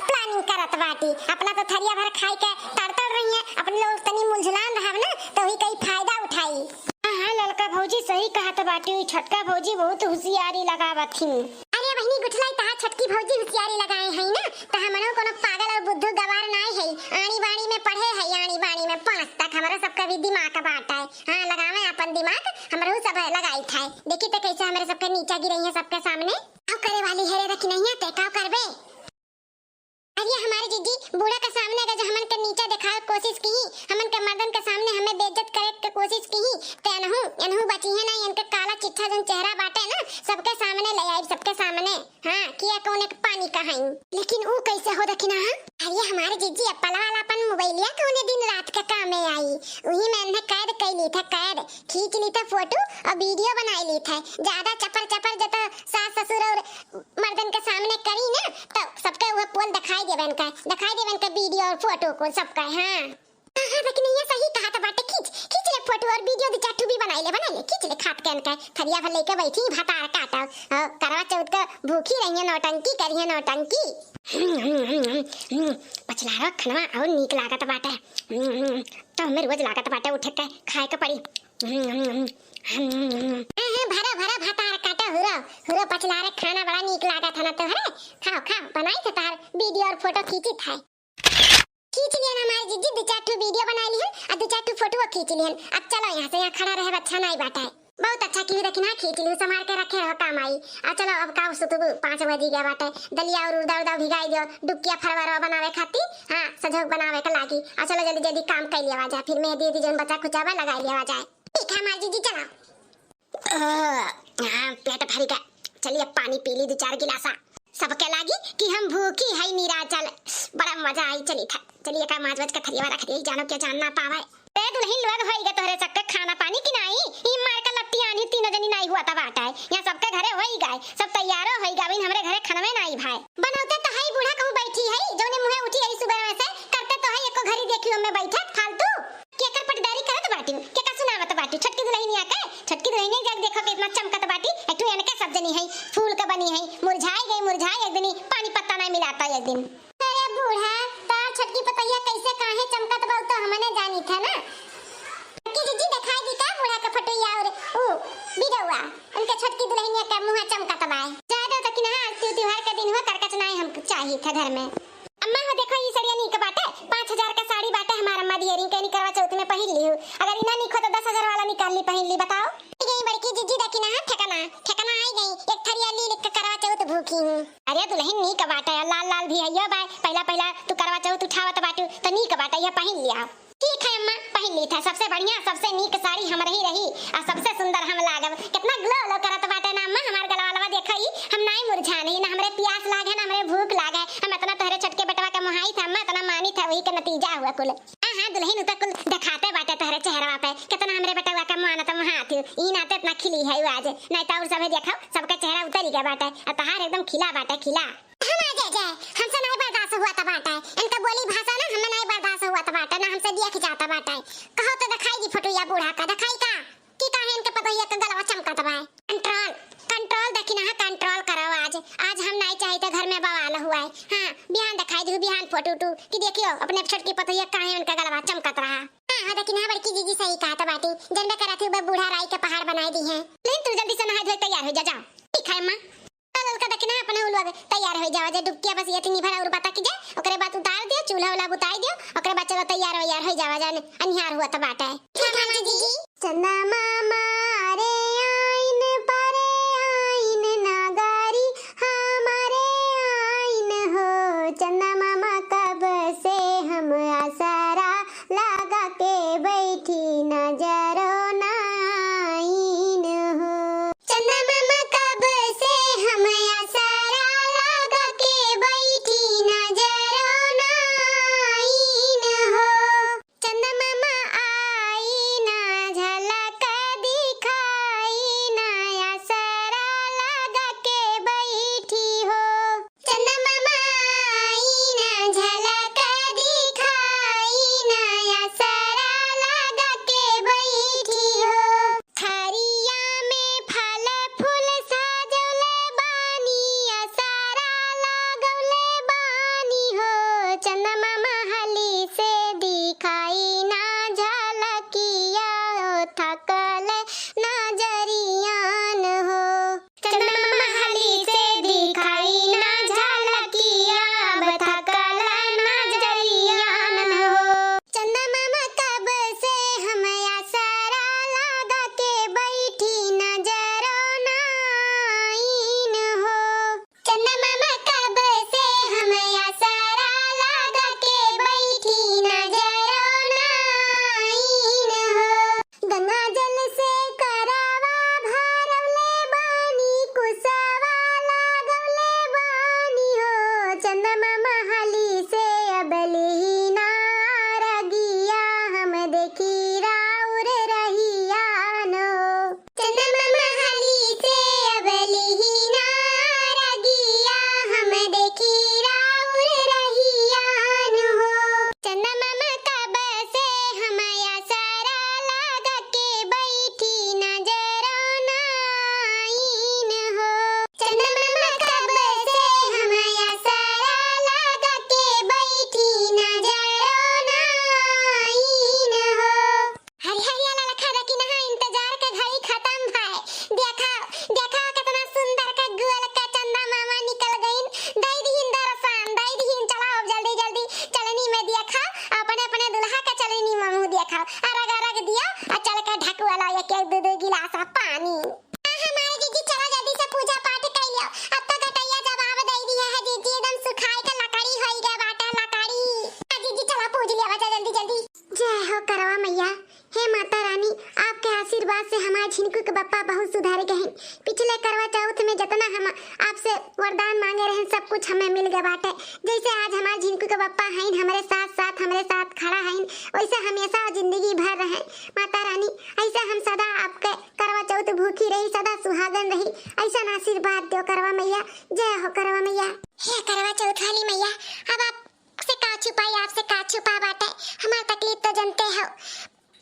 planning करत बाटी। अपना तो थरिया भर खाई के तड़तड़ रही है, अपने लोग छोटका भौजी बहुत हुसियारी लगावत ही। अरे बहिनी गुठलाई, तहार छोटकी भौजी हुसियारी लगाए है ना, त हमनो कोनो पागल और बुद्धू गवार नाय है। आनी बानी में पढ़े है, आनी बानी में पाँच तक हमरो सबका भी दिमाग बाटे। हाँ, लगावे अपन दिमाग, हमरो सब लगाई था। देखी त कैसे हमरे सबके नीचा गिरई है सबके सामने। का करे वाली है रे रखी नहीं है, ते का करबे? अरे हमारे जीजी, बूढ़ा के सामने अगर जो हमन के नीचा देखावे के कोशिश की, हमन के मर्दन के सामने हमें बेइज्जत करे के कोशिश की, ते एनहू, एनहू बची है ना, इनके काला चिट्ठा जन चेहरा बाटे ना, सबके सामने ले आई, सबके सामने। हाँ, किया कौन एक पानी का है। लेकिन ऊ कैसे हो दखिना, हाँ? अरे हमारे जीजी, एप्पल वाला अपन मोबाइलिया कौने दिन रात के कामे आई, वही में इन्हें कैद कर ली था, कैद। खींच ली था फोटो और वीडियो बनाई ली था। ज्यादा चपर चपर जब सास ससुर और मर्दन के सामने करी ना, तो सबके वह पोल दिखाई देवे इनका, दिखाई देवे इनका वीडियो और फोटो को सबका। हाँ। हाँ, हाँ, लेकिन ये सही कहा था बाटे, खींच, खींच ले फोटो और वीडियो, दो चार ठो भी बनाई ले, बनाई ले, खींच ले खात के इनका। थरिया भर लेके बैठी, भातार काटा। हाँ, करवा चौथ का भूखी रही है, नौटंकी करी है, नौटंकी। हम्म, हम्म, हम्म, हम्म, हम्म, पचलारो खनवा और नीक लागत बाटे। हम्म, हम्म, तो हमें रोज लागत बाटे उठे के खाए के पड़ी। हम्म, हम्म, हम्म, हम्म, हम्म। हाँ, हाँ, भरा, भरा भातार काटा, हुरो, हुरो पचलारे खाना बड़ा नीक लागत है ना तोहरे। खाओ, खाओ, बनाई थे तार वीडियो और फोटो खींची था। खींच लिहन हमारे जीजी, दो चार ठो वीडियो बनाई लिहन, आ दो चार ठो फोटो खींच लिहन। अब चलो यहाँ से, यहाँ खड़ा रहे अच्छा नाई बाटे। बहुत अच्छा की देखी ना, खींच लिहन, संभाल के रखे रहो, काम आई। आ चलो अब का सुतबू, पाँच बजी गया बाटे, दलिया और उड़दा उड़दा भिगाई दियो, डुबकिया फरवरवा बनावे खाती, हाँ, सजोग बनावे के लागी। आ चलो जल्दी जल्दी काम कर लिया जाए, फिर मेहंदी उहंदी जौन बचा खुचा बा लगाई लिया जाए। ठीक है हमारे जीजी, चलो। ओह, हाँ, पेट भर गया। चलिए, पानी पी ली दो चार गिलासा। सबके लागी कि हम भूखी है निराचल। बड़ा मजा आई। चली था, चलिए, का माज वज के थरिया रख दे, जानो क्या जान ना पावे। ए दुल्हन, लोग होई गए तोहरे सबके खाना पानी कि नाई? ई मार का लत्ती आनी, तीनों जनी नाई हुआ तब बाटा है। यहाँ सबके घरे होई गए, सब तैयारो होई गए, हमरे घरे खनवे नाई भाई। बनौते तो है बूढ़ा कहूँ बैठी है, जौने मुँहे उठी है सुबह में से, करते तो है एको घड़ी देखी हमें बैठे फालतू। केकर पटदारी करत बाटी, केकर सुनावत बाटी? छोटकी दुल्हनिया के, छोटकी दुल्हनिया जाके देखो कितना चमकत बाटी। एक ठो एनके सब जनी है, फूल के बनी है, मुरझाई गई, मुरझाई, एक दिन पानी पत्ता नहीं मिलाता एक दिन। अरे बूढ़ा, तार छोटकी पतैया कैसे काहे चमकत बा, उ तो हमने जानी था ना। छोटकी जीजी दिखाई दी का बूढ़ा के फोटोया और उ वीडियोवा, उनके छोटकी दुल्हनिया के मुँह चमकत बा। ज्यादा तो कि ना, आज त्योहार के दिन हुआ, करकच नहीं हम चाहिए था घर में। अम्मा हो देखो, ई सड़िया नीक बाटे, पाँच हजार का साड़ी बाटे, हमार अम्मा दियरी, कहनी करवा चौथ में पहिन ली हूँ। अगर इना नीक हो तो दस हजार वाला निकाल ली, पहिन ली, बताओ। आई गई बड़की जीजी, देखी ना, हाँ, ठेकाना, ठेकाना आई गई। एक थरिया ली लिख के करवा चौथ भूखी हूँ। अरे दुल्हन नीक बाटे, लाल लाल भी है यो बाय, पहला पहला तू करवा चौथ उठावत बाटू, तो नीक बाटे, यह पहिन लिया। ठीक है अम्मा, पहिन ली था, सबसे बढ़िया, सबसे नीक साड़ी हमरे ही रही, आ सबसे सुंदर हम लागब। कितना ग्लो ग्लो करत बाटे ना अम्मा, हमार गलवा लवा देखा ई, हम नाई मुरझानी, ना हमरे प्यास लागे, ना हमरे भूख लागे। हम इतना तोहरे छोटके बेटवा के मोहाई था अम्मा, इतना मानी था, वही के नतीजा हुआ कुल। हाँ, हाँ, दुल्हन उतर कुल दिखाते बाटे तोहरे चेहरवा पे, कितना हमरे बेटवा के मानत मोहात हूँ, ई नाते इतना खिली है आज, नहीं तो और सभे देखो, सबका चेहरा उतरी गया बाटे, आ तहार एकदम खिला बाटे, खिला। हम आ जा जाए, हमसे नहीं बर्दाश्त हुआ था बाटे, इनका बोली भाषा ना हमें नहीं बर्दाश्त हुआ था बाटे, ना हमसे दिया खिंचाता बाटे। कहो तो दिखाई दी फोटो या बूढ़ा का, दिखाई का? कि काहे इनके पतोहिया के गलवा चमकत बा। कंट्रोल, कंट्रोल देखी ना, कंट्रोल करो आज। आज हम नहीं चाहिए तो घर में बवाल हुआ है। हाँ, बिहान दिखाई दी, बिहान फोटो उटू कि देखियो अपने छोटकी पतोहिया काहे उनका गलवा चमकत रहा। हाँ, हाँ, देखी ना, बड़की जीजी सही कहा था बाटी। जनबे करा थी, वो बूढ़ा राई के पहाड़ बनाई दी है। लेकिन तू जल्दी से नहा धोए तैयार हो जा, जाओ। ठीक है अम्मा। चल, उनका देखी ना, अपने उ लोग तैयार हो जावा जाए, डुबकिया बस ये इतनी भरा और बता कीजिए, ओकरे बाद उतार दियो, चूल्हा उल्हा बुताई दियो, ओकरे बाद चलो तैयार वैयार हो जावा जाए, अनिहार हुआ तो बाटा है। ठीक है माँ जी। चंदा मामा रे आइन परे आइन नगारी हमारे आइन हो, चंदा मामा कब से हम आसरा लगा के बैठी नजरो ना आइन हो। चंदा मामा कब से हम आसरा लगा के बैठी नजरो ना आइन हो। चंदा मामा आई ना झलक दिखाई। पिछले करवा चौथ में जतना हम आपसे वरदान मांगे रहन, सब कुछ हमें मिल गए बाटे। जैसे आज हमार झिनकू के पप्पा हईन, हमरे साथ साथ, हमरे साथ खड़ा हईन, वैसे हमेशा जिंदगी भर रहे। माता रानी, ऐसे हम सदा आपके करवा चौथ भूखी रही, सदा सुहागन रही, ऐसा आशीर्वाद दो करवा मैया। जय हो करवा मैया। हे करवा चौथ वाली मैया, अब आपसे का छुपाई, आपसे का छुपा बाटे, हमार तकलीफ तो जनते हो।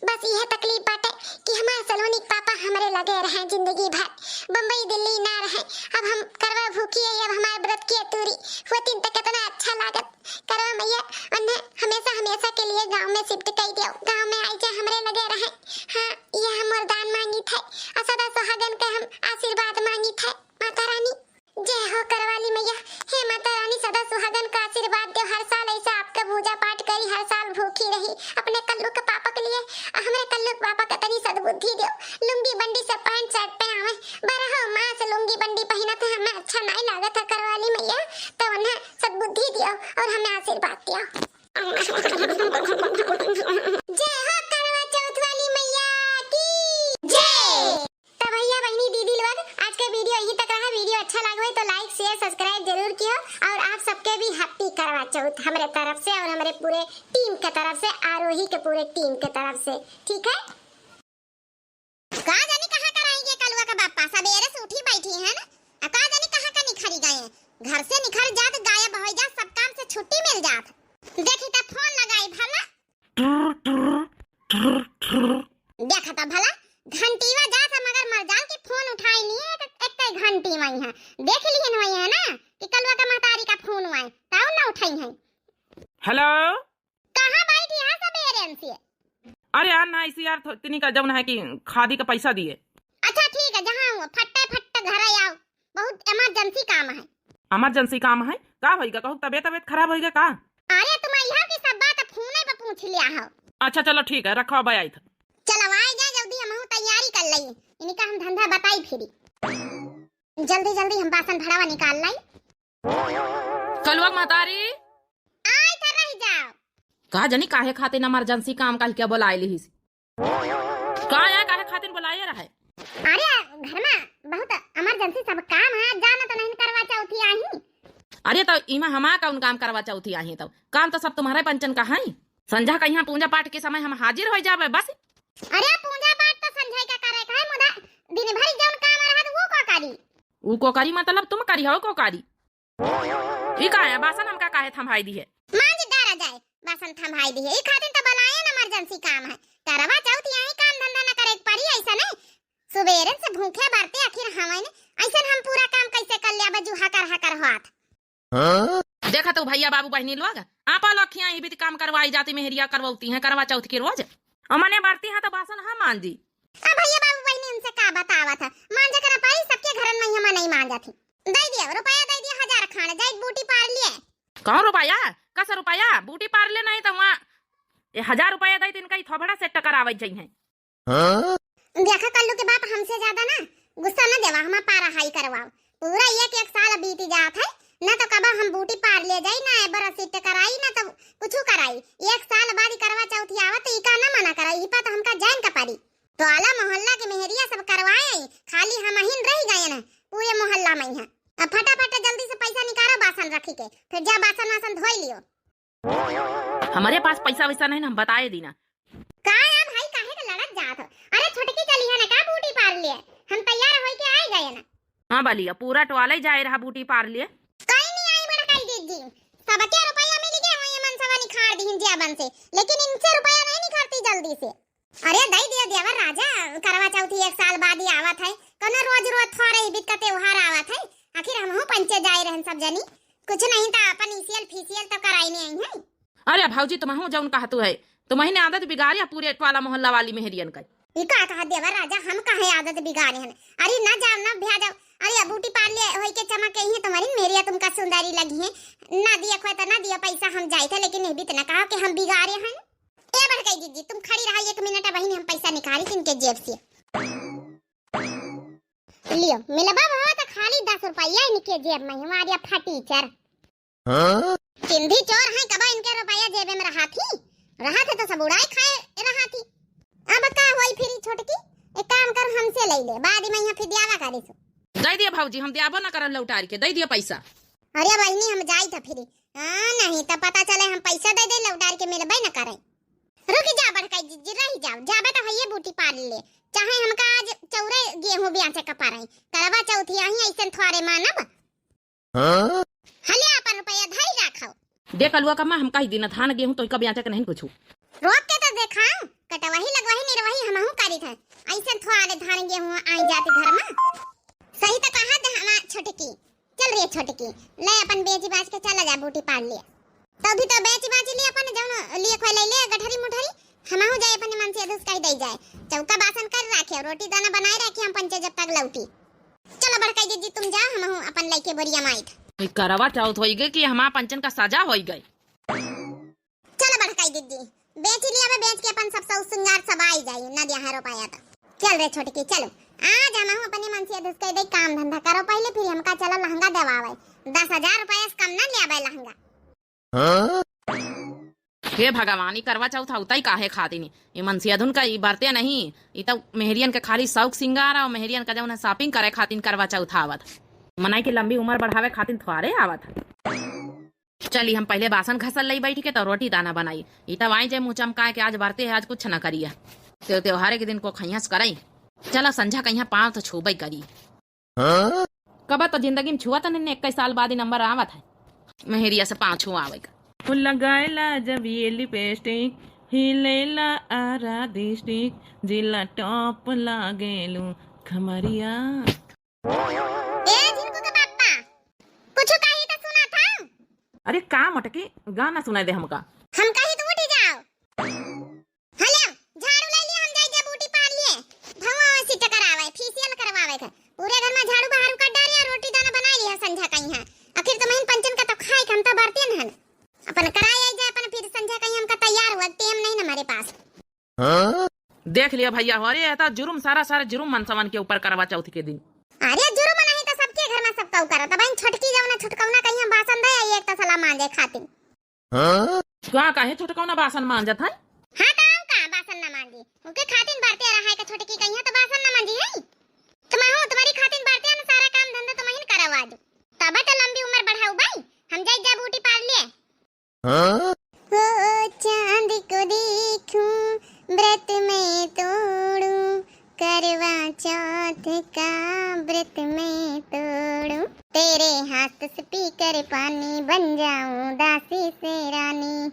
बस इहे तकलीफ बाटे कि हमार सलोनी के पापा हमरे लगे रहे जिंदगी भर, बम्बई दिल्ली ना रहे। अब हम करवा भूखी है, अब हमार व्रत के तूरी होतिन त कितना अच्छा लागत। करवा मैया, उन्हें हमेशा हमेशा के लिए गांव में शिफ्ट कर दियो, गांव में आई जा हमरे लगे रहे। हाँ, ये हम वरदान मांगी थे और सदा सुहागन का हम आशीर्वाद मांगी थे। माता रानी, जय हो करवाली मैया। हे माता रानी, सदा सुहागन का आशीर्वाद दो, हर साल ऐसा आपका पूजा पाठ करी, हर साल भूखी रही अपने कल्लू के पापा के लिए। हमरे कल्लू के पापा के तनी सद्बुद्धि दो, लुंगी बंडी से पैंट शर्ट पे आवे। बरहो मास लुंगी बंडी पहिनत है, हमें अच्छा नहीं लागत है करवाली मैया, तो उन्हें सद्बुद्धि दियो और हमें आशीर्वाद दियो। जय हो करवा चौथ वाली मैया की जय। तो भैया, बहिनी, दीदी लोग, आज का वीडियो यहीं तक रहा। वीडियो अच्छा लगे तो like, share, subscribe जरूर कियो और आप सबके भी happy करवा चौथ हमरे तरफ से और हमरे पूरे टीम के तरफ से, आरोही के पूरे टीम के तरफ से, ठीक है? का जानी कहाँ कराई ये कलुआ के बापा, सबेरे से उठी बैठी है ना, आ का जानी कहाँ का निखरी गए। घर से निखर जात, गायब हो जात, सब काम से छुट्टी मिल जात। देखी त फोन लगाई भला। देखा त भला, घंटीवा जात है मगर मर जाल के फोन उठाई लिए, एक, एक घंटी वही है। देख लिहन वही है ना कि कलुआ के महतारी का फोन आए, तब ना उठाई है। हेलो। कहाँ बैठी है सबेरे से? अरे यार, ना, इसी यार, थो-, तिनी का जौन है कि खादी का पैसा दिए। अच्छा, ठीक है, जहाँ हुआ, फट्टे फट्टे घर आओ, बहुत emergency काम है। Emergency काम है? का होइगा? कहू तबियत, तबियत खराब होइगा का? अरे, तुम यहाँ की सब बात फोने पे पूछ लिया हो। अच्छा, चलो, ठीक है, रखो, अब आई था। चलो, आए जा, जल्दी हमहू तैयारी कर लई, इनका हम धंधा बताई फिरी। जल्दी, जल्दी हम बासन भड़ावा निकाल लाई। कलुआ के महतारी। आय त रह जाओ। का जानी काहे खातिर emergency काम कह के बुलाए लिहिस। का है, काहे खातिर बुलाए रहे? अरे, घर में बहुत emergency सब काम है, जाना तो नहीं करवा चौथी आई। अरे, तो इमा हमा कौन काम करवा चौथी आई? तो काम तो सब तुम्हारे पंचन का है। संझा का यहाँ पूजा पाठ के समय हम हाजिर हो जावे बस। अरे, पूजा पाठ तो संझा का करे का है, मुदा दिन भर जौन काम रहत वो को करी? ऊ को करी मतलब तुम करी हो को करी? ई का है, बासन हमका काहे थम्हाई दी है? मांज डारा जाए, बासन थम्हाई दी है। ई खातिर तो बनाए न emergency काम है। करवा चौथ यही काम धंधा न करे के पड़ी, ऐसा नहीं। सुबेरे से भूखे बरते आखिर हवन, ऐसन हम पूरा काम कैसे कर लिया, बजू हकर हकर होत। देखा तो भैया बाबू बहनी लोग, आपा लोग खिया ही बीत काम करवाई जाती, मेहरिया करवाती हैं करवा चौथ के रोज। और मने बरती हैं तो बासन हम मांजी। अब भैया बाबू बहनी उनसे का बतावत है, मांजे कर पाई, सबके घरन में हम नहीं मांजत ही। दे दिया, रुपया दे दिया, हजार खान, जाई बूटी पार लिए। कौन रुपया? कस रुपया? बूटी पार ले नहीं तो वहाँ ये हजार रुपया दे, इनका ही थोबड़ा set करावे जाई हैं। हाँ? देखा कल्लू के बाप, हमसे ज्यादा ना गुस्सा न देवा, हम पारा हाई करवाओ। पूरा एक एक साल बीत जात है, ना तो कबा हम बूटी पार ले जाई, ना एबर set कराई, ना तो कुछ कराई। एक साल बाद करवा चौथ आवत, ई का ना मना कराई, ई पर तो हमका जान का पड़ी। टोला मोहल्ला के मेहरिया सब करवाए, खाली हमहिन रह गए न पूरे मोहल्ला में यहाँ। अब फटाफट जल्दी से पैसा निकालो बासन रखी के, फिर जा बासन वासन धोई लियो। हमरे पास पैसा वैसा नहीं ना, हम बताए दी ना। का यार भाई, काहे के लड़त जात हो? अरे छोटकी चली है ना का बूटी पार लिए? हम तैयार होई के आए गए ना। हाँ बलिया, पूरा टोला ही जाए रहा बूटी पार लिए। कहीं नहीं आई बड़ा काई दीदी, सबके रुपया मिल गए, वही मन सवा निखार दीन जिया बन से, लेकिन इनसे रुपया नहीं निखारती जल्दी से। अरे दई दियो देवर राजा, करवा चौथी एक साल बाद ही आवत है, कोनो रोज रोज थोड़े ही बित का त्योहार आवत है, आखिर हमहू पंचे जाए रहन सब जनी, कुछ नहीं तो अपन इसियल फिसियल तो कराई नहीं आई है। अरे भौजी, तुमहू जौन कहतू है, तुमही ने आदत बिगाड़ी है पूरे टोला मोहल्ला वाली मेहरियन का। ई का कहा देवर राजा, हम काहे आदत बिगाड़े हन? अरे ना जाओ ना भ्या जाओ, अरे अब बूटी पार ले होई के चमक गई है तुम्हारी मेहरिया, तुमका सुंदरी लगी है, ना दिया खोए तो ना दिया पैसा, हम जाए थे, लेकिन ये भी तो ना कहा कि हम बिगाड़े हन। ए बड़कई दीदी, तुम खड़ी रहा एक मिनट, वही हम पैसा निकाली इनके जेब से। लियो, मिलबा भवा तो खाली दस रुपया इनके जेब में, हमारे फटीचर। हाँ? सिंधी चोर हैं, कबा इनके रुपया जेबे में रहा थी, रहा थे तो सब उड़ाए खाए रहा थी। अब का होई फिर छोटकी, एक काम कर, हमसे लइ ले, बाद में यहाँ फिर दियावा करिसु। दइ दिया भौजी, हम दियाबो न करब लौटार के, दइ दिया पैसा। अरे बहिनी, हम जाइत ह फिर। हाँ, नहीं त पता चले हम पैसा दइ दे, लौटार के मिलबे न करे। रुकि जा बड़काई जिज्जी, रहि जाओ, जाबे त हइये बूटी पार ले, चाहे हमका आज चौरे गेहूँ बियाचे का पारई, करवा चौथ ही अइसन थोरे मानब। हाँ? हले आपन रुपया धइ राखो। देख अलुआ कम्मा, हम कहि दिन धान गेहूँ तोहिका बियाचे के नहीं कुछु। रोक के त देखा, कटवही लगवही निरवही हमहू करित है, अइसन थोरे धान गेहूँ आई जात घर मा। सही त कहा दे हमार छोटकी। चल रे छोटकी, ले अपन बेची बाच के चला जा, बूटी पार ले। तो भी तो बेची बाची ले अपन जौन लिए खोए ले ले गठरी मुठरी, हमहू जाए अपने मन से अधुस कहि दई जाए। चौका बासन कर राखे, रोटी दाना बनाए राखे हम पंचे जब तक लौटी। चलो बड़काई जिज्जी तुम जाओ, हमहू अपन लइके बोरिया माइत। ई करवा चौथ होई गई कि हमार पंचन का सजा होई गई। चलो बड़काई जिज्जी, बेची लिया बे, बेच के अपन सब सौ सिंगार सब आई जाई, ना दिया है रुपया तो। चल रे छोटकी, चलो। आज हमहू अपने मन से अधुस कहि दे, काम धंधा करो पहिले, फिर हमका चलो लहंगा देवावे। दस हजार रुपया से कम ना लियावे लहंगा। हाँ? हे भगवान, ई करवा चौथ होतई काहे खातिन? ई मनसियाधुन का ई बरते नहीं, ई तो मेहरियन के खाली शौक सिंगार और मेहरियन का जौन है shopping करे खातिन करवा चौथ आवत। मनई के लंबी उमर बढ़ावे खातिन थोरे आवत। चली हम पहिले बासन घसल लई बैठ के, तो रोटी दाना बनाई। ई तब आई जे मुँह चमकाए के आज बरते है, आज कुछ न करिया। ते त्योहारे के दिन को खैहस करई। चला संझा कहिया पाँव तो छूबई करी। हाँ? कबा तो जिंदगी में छुआ तो नहीं, इक्कीस साल बाद ही नंबर आवत है। मेहरिया से पाँव छुआवे का। वो लगाएला जब ये लिपस्टिक, हिलेला आरा डिस्ट्रिक्ट, जिला टॉप लागेलू खमरिया। ए झिनकू के पापा, कुछ कही तो सुना था। अरे का मोटकी, गाना सुनाई दे हमका। हम कही तो उठ जाओ। हलो, झाड़ू ले लिया, हम जाई जा बूटी पार लिए। भौवा सिट करावे, फेशियल करवावे के। पूरे घर में झाड़ू बहारू कर डारे और रोटी दाना बनाई लिया संझा कहीं है। आखिर तुम्हें पंचन का तो खाए के हम तो बरते न हन। अपन कराए आई जा, अपन फिर संझा कहीं हमका तैयार हुआ, टेम नहीं न हमारे पास। हाँ? देख लिया भैया हो, अरे ये तो जुर्म, सारा सारा जुर्म मनसवन के ऊपर करवा चौथ के दिन। अरे जुर्म नहीं तो सबके घर में सब काऊ करत, अब इन छोटकी जवना छोटकौना कहीं हम बासन दे आई एक तसला मांजे खातिर। हाँ? का काहे छोटकौना बासन मांजत है? हाँ तो आऊ का बासन ना मांजी, उनके खातिर बरते रहा है कि छोटकी कहीं तो बासन ना मांजी है। तुम हो तुम्हारी खातिर बरते न सारा काम धंधा तुम ही करवा दू, तब तो लंबी उम्र बढ़ाऊ भाई, हम जाई जा बूटी पार लिए। हाँ? ओ चांद को देखूं, व्रत मैं तोड़ूं, करवा चौथ का व्रत मैं तोड़ूं, तेरे हाथ से पीकर पानी, बन जाऊं दासी से रानी।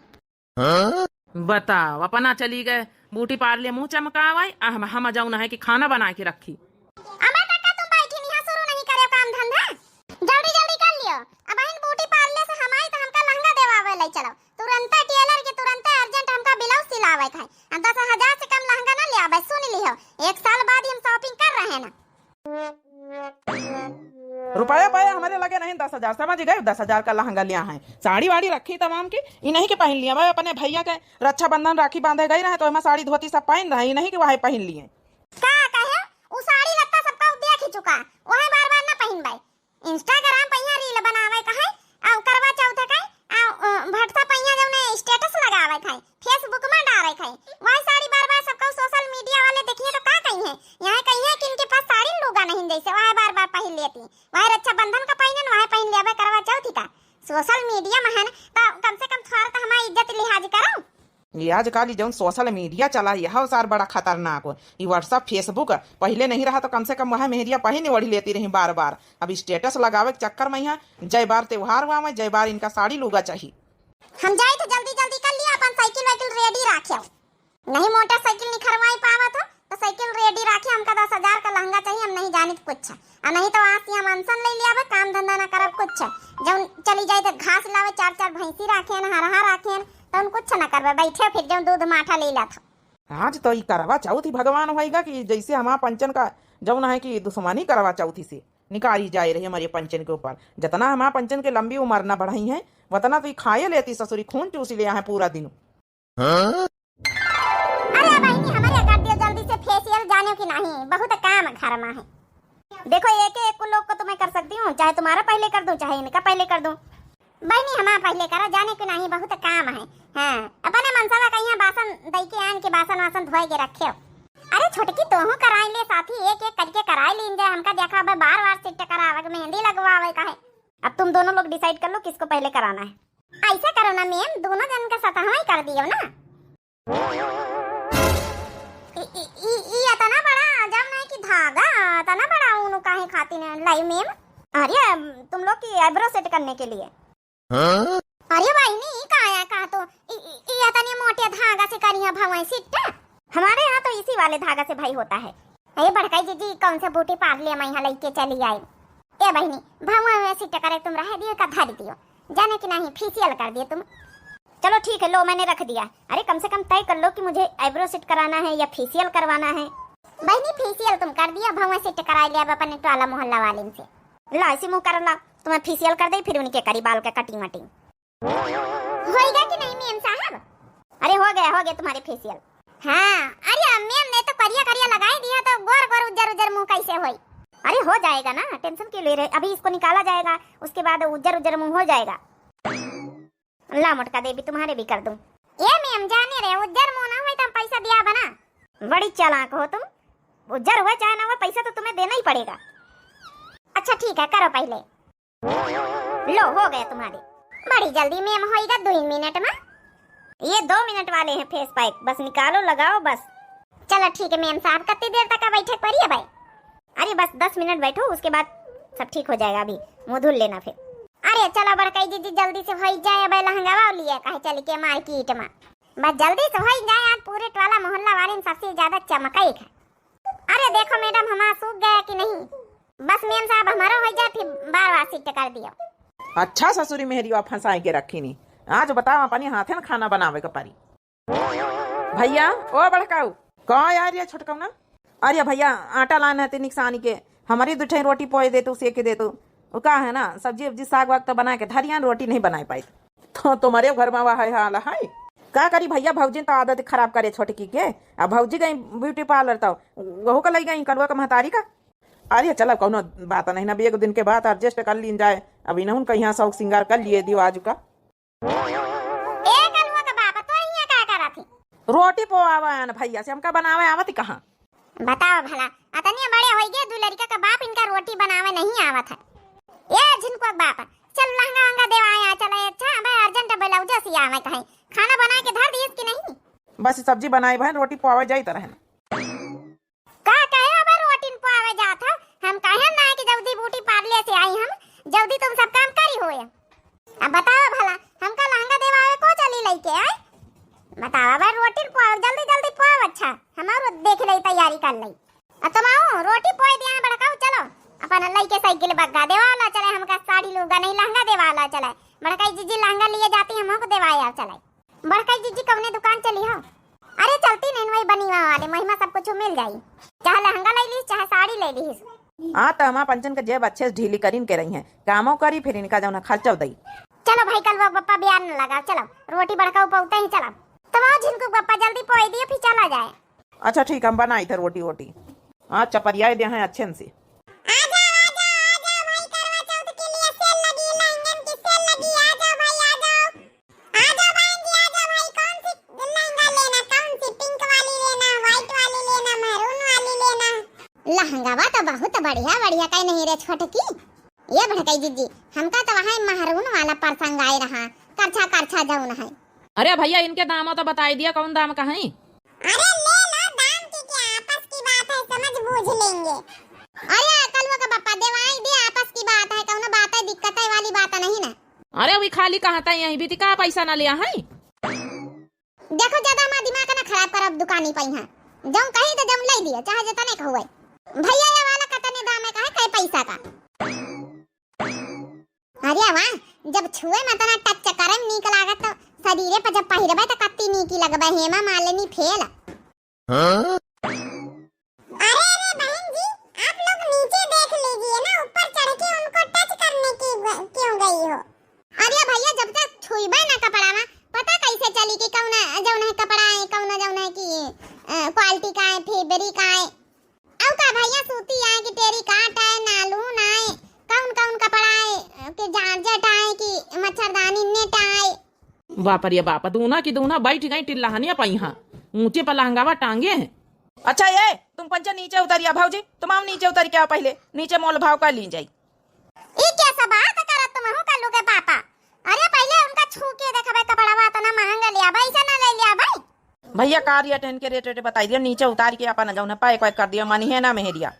हाँ? बताओ, अपना चली गए बूटी पार ले मुँह चमकावे, आ हम, हम जौन है कि खाना बना के रखी। अबे काका, तुम बैठी नहीं, शुरू नहीं करे काम धंधा, जल्दी जल्दी कर लियो। अब इन बूटी पार ले से हमारी तो हमका लहंगा देवावे ले चलो, तुरंते टेलर के तुरंते अर्जेंट हमका ब्लाउज सिलावे के है। हम दस हजार से कम लहंगा ना ले आवे, सुन लियो, एक साल बाद ही हम shopping कर रहे हैं ना। रुपया पाया हमारे लगे नहीं दस हजार, समझ गए? दस हजार का लहंगा लिया है, साड़ी वाड़ी रखी तमाम की, इन्हीं के पहन लिया। मैं अपने भैया के रक्षाबंधन राखी बांधे गई रहे तो हम साड़ी धोती सब पहन रहे, इन्हीं के वही पहन लिए। का कहे? उ साड़ी लत्ता सबका देख ही चुका, वही बार बार ना पहनबे। Instagram पे यहाँ reel बनावे का है, आ करवा चौथ का, आ, अ, WhatsApp पे यहाँ जौन status लगावे का है, Facebook में डारे का है, वही साड़ी बार बार सबका social media वाले देखिए तो का कही है, यहाँ कही है कि इनके पास साड़ी लूगा नहीं जैसे वह बार बार पहन लेती, वह रक्षाबंधन का पहनन, वह पहन लेवे करवा चौथ का। Social media में है ना, तो कम से कम थोड़ा तो हमारी इज्जत लिहाज करो। ये आजकल ई जौन social media चला, यह सार बड़ा खतरनाक हो। ई WhatsApp, Facebook पहिले नहीं रहा तो कम से कम वह मेहरिया पहिन ओढ़ लेती रही बार बार। अब status लगावे के चक्कर में यहाँ जय बार त्योहार हुआ में जय बार इनका साड़ी लूगा चाहिए। हम जाई तो जल्दी जल्दी कर लिया, अपन साइकिल वाइकिल ready राखे। नहीं मोटरसाइकिल निखरवाई पावत हो तो साइकिल ready राखे, हमका दस हजार का लहंगा चाहिए, हम नहीं जानित कुछ। आ नहीं तो आज से हम अनशन ले लिया, अब काम धंधा ना करब कुछ। जौन चली जाए तो घास लावे, चार चार भैंसी राखेन, हरहा राखेन, तो उन कुछ ना करबे, बैठे फिर जौन दूध माठा ले लात हो। आज तो ई करवा चौथ ही भगवान होइगा कि जैसे हमार पंचन का जौन है कि दुश्मनी करवा चौथी से निकारी जाए रही हमारे पंचन के ऊपर। जितना हमार पंचन के लंबी उम्र ना बढ़ाई है, वतना तो ई खाए लेती ससुरी, खून चूसी लिया है पूरा दिन। हाँ? अरे बहिनी, हमरे कर दियो जल्दी से facial, जाने कि नहीं, बहुत काम घर में है। देखो, एक एक लोग को तो मैं कर सकती हूँ, चाहे तुम्हारा पहले कर दूँ, चाहे इनका पहले कर दूँ। बहिनी, हमारा पहले करो, जाने कि नहीं, बहुत काम है। हाँ, अपने मनसवा का यहाँ बासन दई के आन के बासन वासन धोए के रखे हो। अरे छोटकी, तोहू कराई ले साथी, एक एक करके कराई लीन जाए। हमका देखा, अब बार बार सिट करावे के, मेहंदी लगवावे का है। अब तुम दोनों लोग decide कर लो किसको पहले कराना है। ऐसा करो ना ma'am, दोनों जन का सतहवा ही कर दियो ना। ई, ई, ई, ई इतना बड़ा जब नहीं कि धागा, इतना बड़ा ऊन काहे खातिर लाई ma'am? अरे, तुम लोग की eyebrow set करने के लिए। हाँ? अरे बहिनी, ई का आया का तो? ई, ई, ई इतने मोटे धागा से करिया भवाई सिट्टा? हमारे यहाँ तो इसी वाले धागा से भाई होता है। ए बड़काई जीजी, कौन से beauty parlour में यहाँ लेके चली आई? ए बहिनी, भवा में सिट्टा करे तुम रह दियो का धर दियो, जाने कि नहीं facial कर दियो तुम। चलो ठीक है, लो मैंने रख दिया। अरे कम से कम तय कर लो कि मुझे eyebrow set कराना है या facial करवाना है। बहिनी facial तुम कर दिया, भवा सिट्टा करा लिया अब अपने टोला मोहल्ला वाले से। ला इसी मुँह कर ला, तुम्हें facial कर दे, फिर उनके करी बाल का cutting वटिंग। होइगा कि नहीं ma'am साहब? अरे हो गया, हो गया तुम्हारे facial। हाँ, अरे ma'am ने तो करिया करिया लगाई दिया, तो गोर गोर उज्जर उज्जर मुँह कैसे होई? अरे हो जाएगा ना, tension क्यों ले रहे, अभी इसको निकाला जाएगा, उसके बाद उज्जर उज्जर मुँह हो जाएगा। ला मोटका देवी, तुम्हारे भी कर दूँ। ए ma'am जाने रहे, उज्जर मुँह ना होई तो हम पैसा दिया बना। बड़ी चालाक हो तुम, उज्जर हुआ चाहे ना हुआ, पैसा तो तुम्हें देना ही पड़ेगा। अच्छा ठीक है, करो पहले। लो, हो गया तुम्हारे। बड़ी जल्दी ma'am होइगा, दो ही मिनट में। ये दो मिनट वाले हैं face pack, बस निकालो, लगाओ बस। चलो ठीक है ma'am साहब, कितनी देर तक बैठे के पड़ी है भाई? अरे बस दस मिनट बैठो, उसके बाद सब ठीक हो जाएगा, अभी मुँह धुल लेना फिर। अरे चलो बड़काई जीजी, जल्दी से होई जाए, अब लहंगावा लिए कहे चल के market में। बस जल्दी से होई जाए, आज पूरे टोला मोहल्ला वाले में सबसे ज्यादा चमकाई है। अरे देखो madam, हमारा सूख गया कि नहीं? बस ma'am साहब, हमारा हो जाए, फिर बार बार सिट्टा कर दियो। अच्छा ससुरी मेहरी वा फंसाई के रखी नी। आज बताओ, अपने हाथे न खाना बनावे के पड़ी। भैया, ओ बड़काऊ, का यार ये छोटकाऊ ना? अरे भैया, आटा लान है ते निकसानी के, हमारी दो ठे रोटी पोए दे तू, सेके दे तू। वो का है ना, सब्जी उब्जी साग वाग तो बना के धरिया, रोटी नहीं बनाए पाई। तो तुम्हारे घर में वह हाल है। का करी भैया, भौजी तो आदत खराब करे छोटकी के। अब भौजी गई beauty parlour तो वहू का लई गई कलुआ का महतारी का। अरे चलो, कौनो बात नहीं ना, अब एक दिन के बात adjust कर लीन जाए। अब इन्हन का यहाँ शौक सिंगार कर लिए दियो आज का। ए कलुआ का बाप, तो यहाँ का करत ही? रोटी पोआवा न भैया से, हमका बनावे आवत ही कहाँ? बताओ भला, अतने बड़े होई गए, दू लड़का का बाप, इनका रोटी बनावे नहीं आवत है। ए झिनकुआ का बाप, चल लहंगा वहंगा देवाया चले। अच्छा भाई, urgent blouse सियावे कहीं, खाना बना के धर दिए कि नहीं? बस सब्जी बनाई बहन, रोटी पोआवे जाई तरह। का कहे अब रोटी पोआवे जात है? हम कहे ना कि जल्दी beauty parlour से आई हम, जल्दी तुम सब काम करी होए। अब बताओ भला, हमका लहंगा देवावे को चली लइके आए? बताओ, अब रोटी पोआओ, जल्दी जल्दी पोआओ। अच्छा, हमारो देख लई, तैयारी कर लई। अब तुम आओ, रोटी पोए दिया है बड़काऊ, चलो अपन लइके साइकिल बग्गा देवाला चले, हमका साड़ी लूगा नहीं, लहंगा देवाला चले। बड़काई जीजी लहंगा लिए जाती, हमको देवाए आओ चले। बड़काई जीजी कौने दुकान चली हो? अरे चलती नहीं, वही बनीवा वाले, वही में सब कुछ मिल जाई, चाहे लहंगा ले लीस, चाहे साड़ी ले लीस। हाँ, तो हमार पंचन के जेब अच्छे से ढीली करीन के रही हैं, कामो करी, फिर इनका जौन है खर्चो दई। चलो भाई, कलुआ बप्पा बियान न लगा, चलो रोटी बड़काऊ पौते ही चला। तब आओ झिनकू बप्पा, जल्दी पोई दियो, फिर चला जाए। अच्छा ठीक, हम बनाई थे रोटी वोटी। हाँ, चपरियाए दे हैं अच्छे से। आ जाओ, आ जाओ, आ जाओ भाई, करवा चौथ के लिए सेल लगी, लहंगन की सेल लगी, आ जाओ भाई, आ जाओ। आ जाओ बहन जी, आ जाओ भाई, कौन सी लहंगा लेना, कौन सी pink वाली लेना, white वाली लेना, maroon वाली लेना? लहंगावा तो बहुत बढ़िया बढ़िया कहीं नहीं रे छोटकी। ये बड़काई जीजी, हमका तो वहाँ maroon वाला पसंद आए रहा, करछा करछा जौन है। अरे भैया, इनके दामो तो बताई दिया, कौन दाम का है? अरे ले लो, दाम की क्या, आपस की बात है, समझ बूझ लेंगे। अरे कलुआ का बप्पा, देवाई दे, आपस की बात है, कौनो बात है, दिक्कत है वाली बात नहीं ना। अरे वी खाली कहाँ था, यहीं भी थी, का पैसा ना लिया है? देखो, ज्यादा हमारा दिमाग ना खराब करब दुकानी पे यहाँ। जौन कही तो जौन ले दिया, चाहे जितने का हुए। भैया, ये वाला कतने दाम है, कहे, कहे पैसा का? अरे वाह, जब छुए में इतना touch करे में नीक लागत, तो शरीरे पर जब पहिरबे तो कत्ती नीकी लगबे, हेमा मालिनी फेल। हाँ? अरे, अरे बहन जी, आप लोग नीचे देख लीजिए ना, ऊपर चढ़ के उनको touch करने की ग-, क्यों गई हो? अरे भैया, जब तक छुईबे ना कपड़ा में, पता कैसे चली कि कौन जौन है कपड़ा है, कौन जौन है कि, अ, quality का है, fabric का है? अउ का भैया, सूती आए कि टेरिकॉट आए, नालून आए, कौन कौन कपड़ा आए, कि जारजेट आए, कि मच्छरदानी नेट आए। बाप रे बाप, दूना की दूना बैठ गई टिल्लाहनिया पइहाँ, ऊंचे पर लहंगावा टांगे हैं। अच्छा, ये तुम पंचे नीचे उतरिया भौजी, तुम आओ नीचे उतरि के आओ, पहिले नीचे मोल भाव कर ली जाई। ई कैसा बात करत तुम हो कल्लू के पापा? अरे पहिले उनका छू के देखबे, कपड़वा इतना महंगा लिया भाई, ऐसा ना ले लिया भाई। भैया का रेट है इनके, रेट रेट बताई दिया, नीचे उतार के अपन जौन है पैक वैक कर दिया, मानी है ना मेहरिया।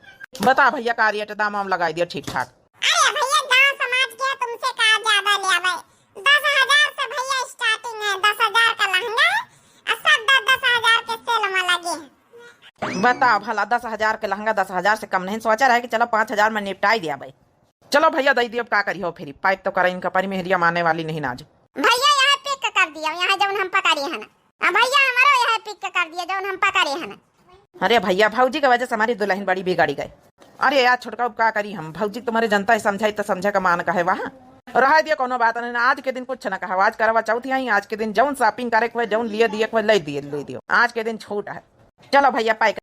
बता भैया का रेट, दाम वाम लगाई दिया ठीक ठाक। अरे भैया गाँव समाज के है, तुमसे का ज्यादा लिया भाई, दस हजार से भैया स्टार्टिंग है, दस हजार का लहंगा है और सब दस दस हजार के सेल में लगे हैं। बताओ भला, दस हजार के लहंगा दस हजार से कम नहीं, सोचा रहे कि चलो पाँच हजार में निपटाई दिया भाई। चलो भैया दे दियो, अब का करी हो, फिर पैक तो करा इनका परी, मेहरिया माने वाली नहीं ना आज। भैया यहाँ पिक कर दिया, यहाँ जौन हम पकड़े हैं ना। हाँ भैया हमारो यहाँ पिक कर दिया जौन हम पकड़े हैं ना। अरे भैया भौजी के वजह से हमारी दुल्हन बड़ी बिगड़ी गई। अरे यार छोटका, अब का करी हम, भौजी तुम्हारे जनता है, समझाई तो समझे का मान का है वहाँ। रहा दिया, कोनो बात नहीं, आज के दिन कुछ ना कहा, आज करवा चौथ आई, आज के दिन जौन शॉपिंग करे के हुए, जौन लिए दिए के हुए, ले दिए, ले दियो, आज के दिन छूट है। चलो भैया पैक।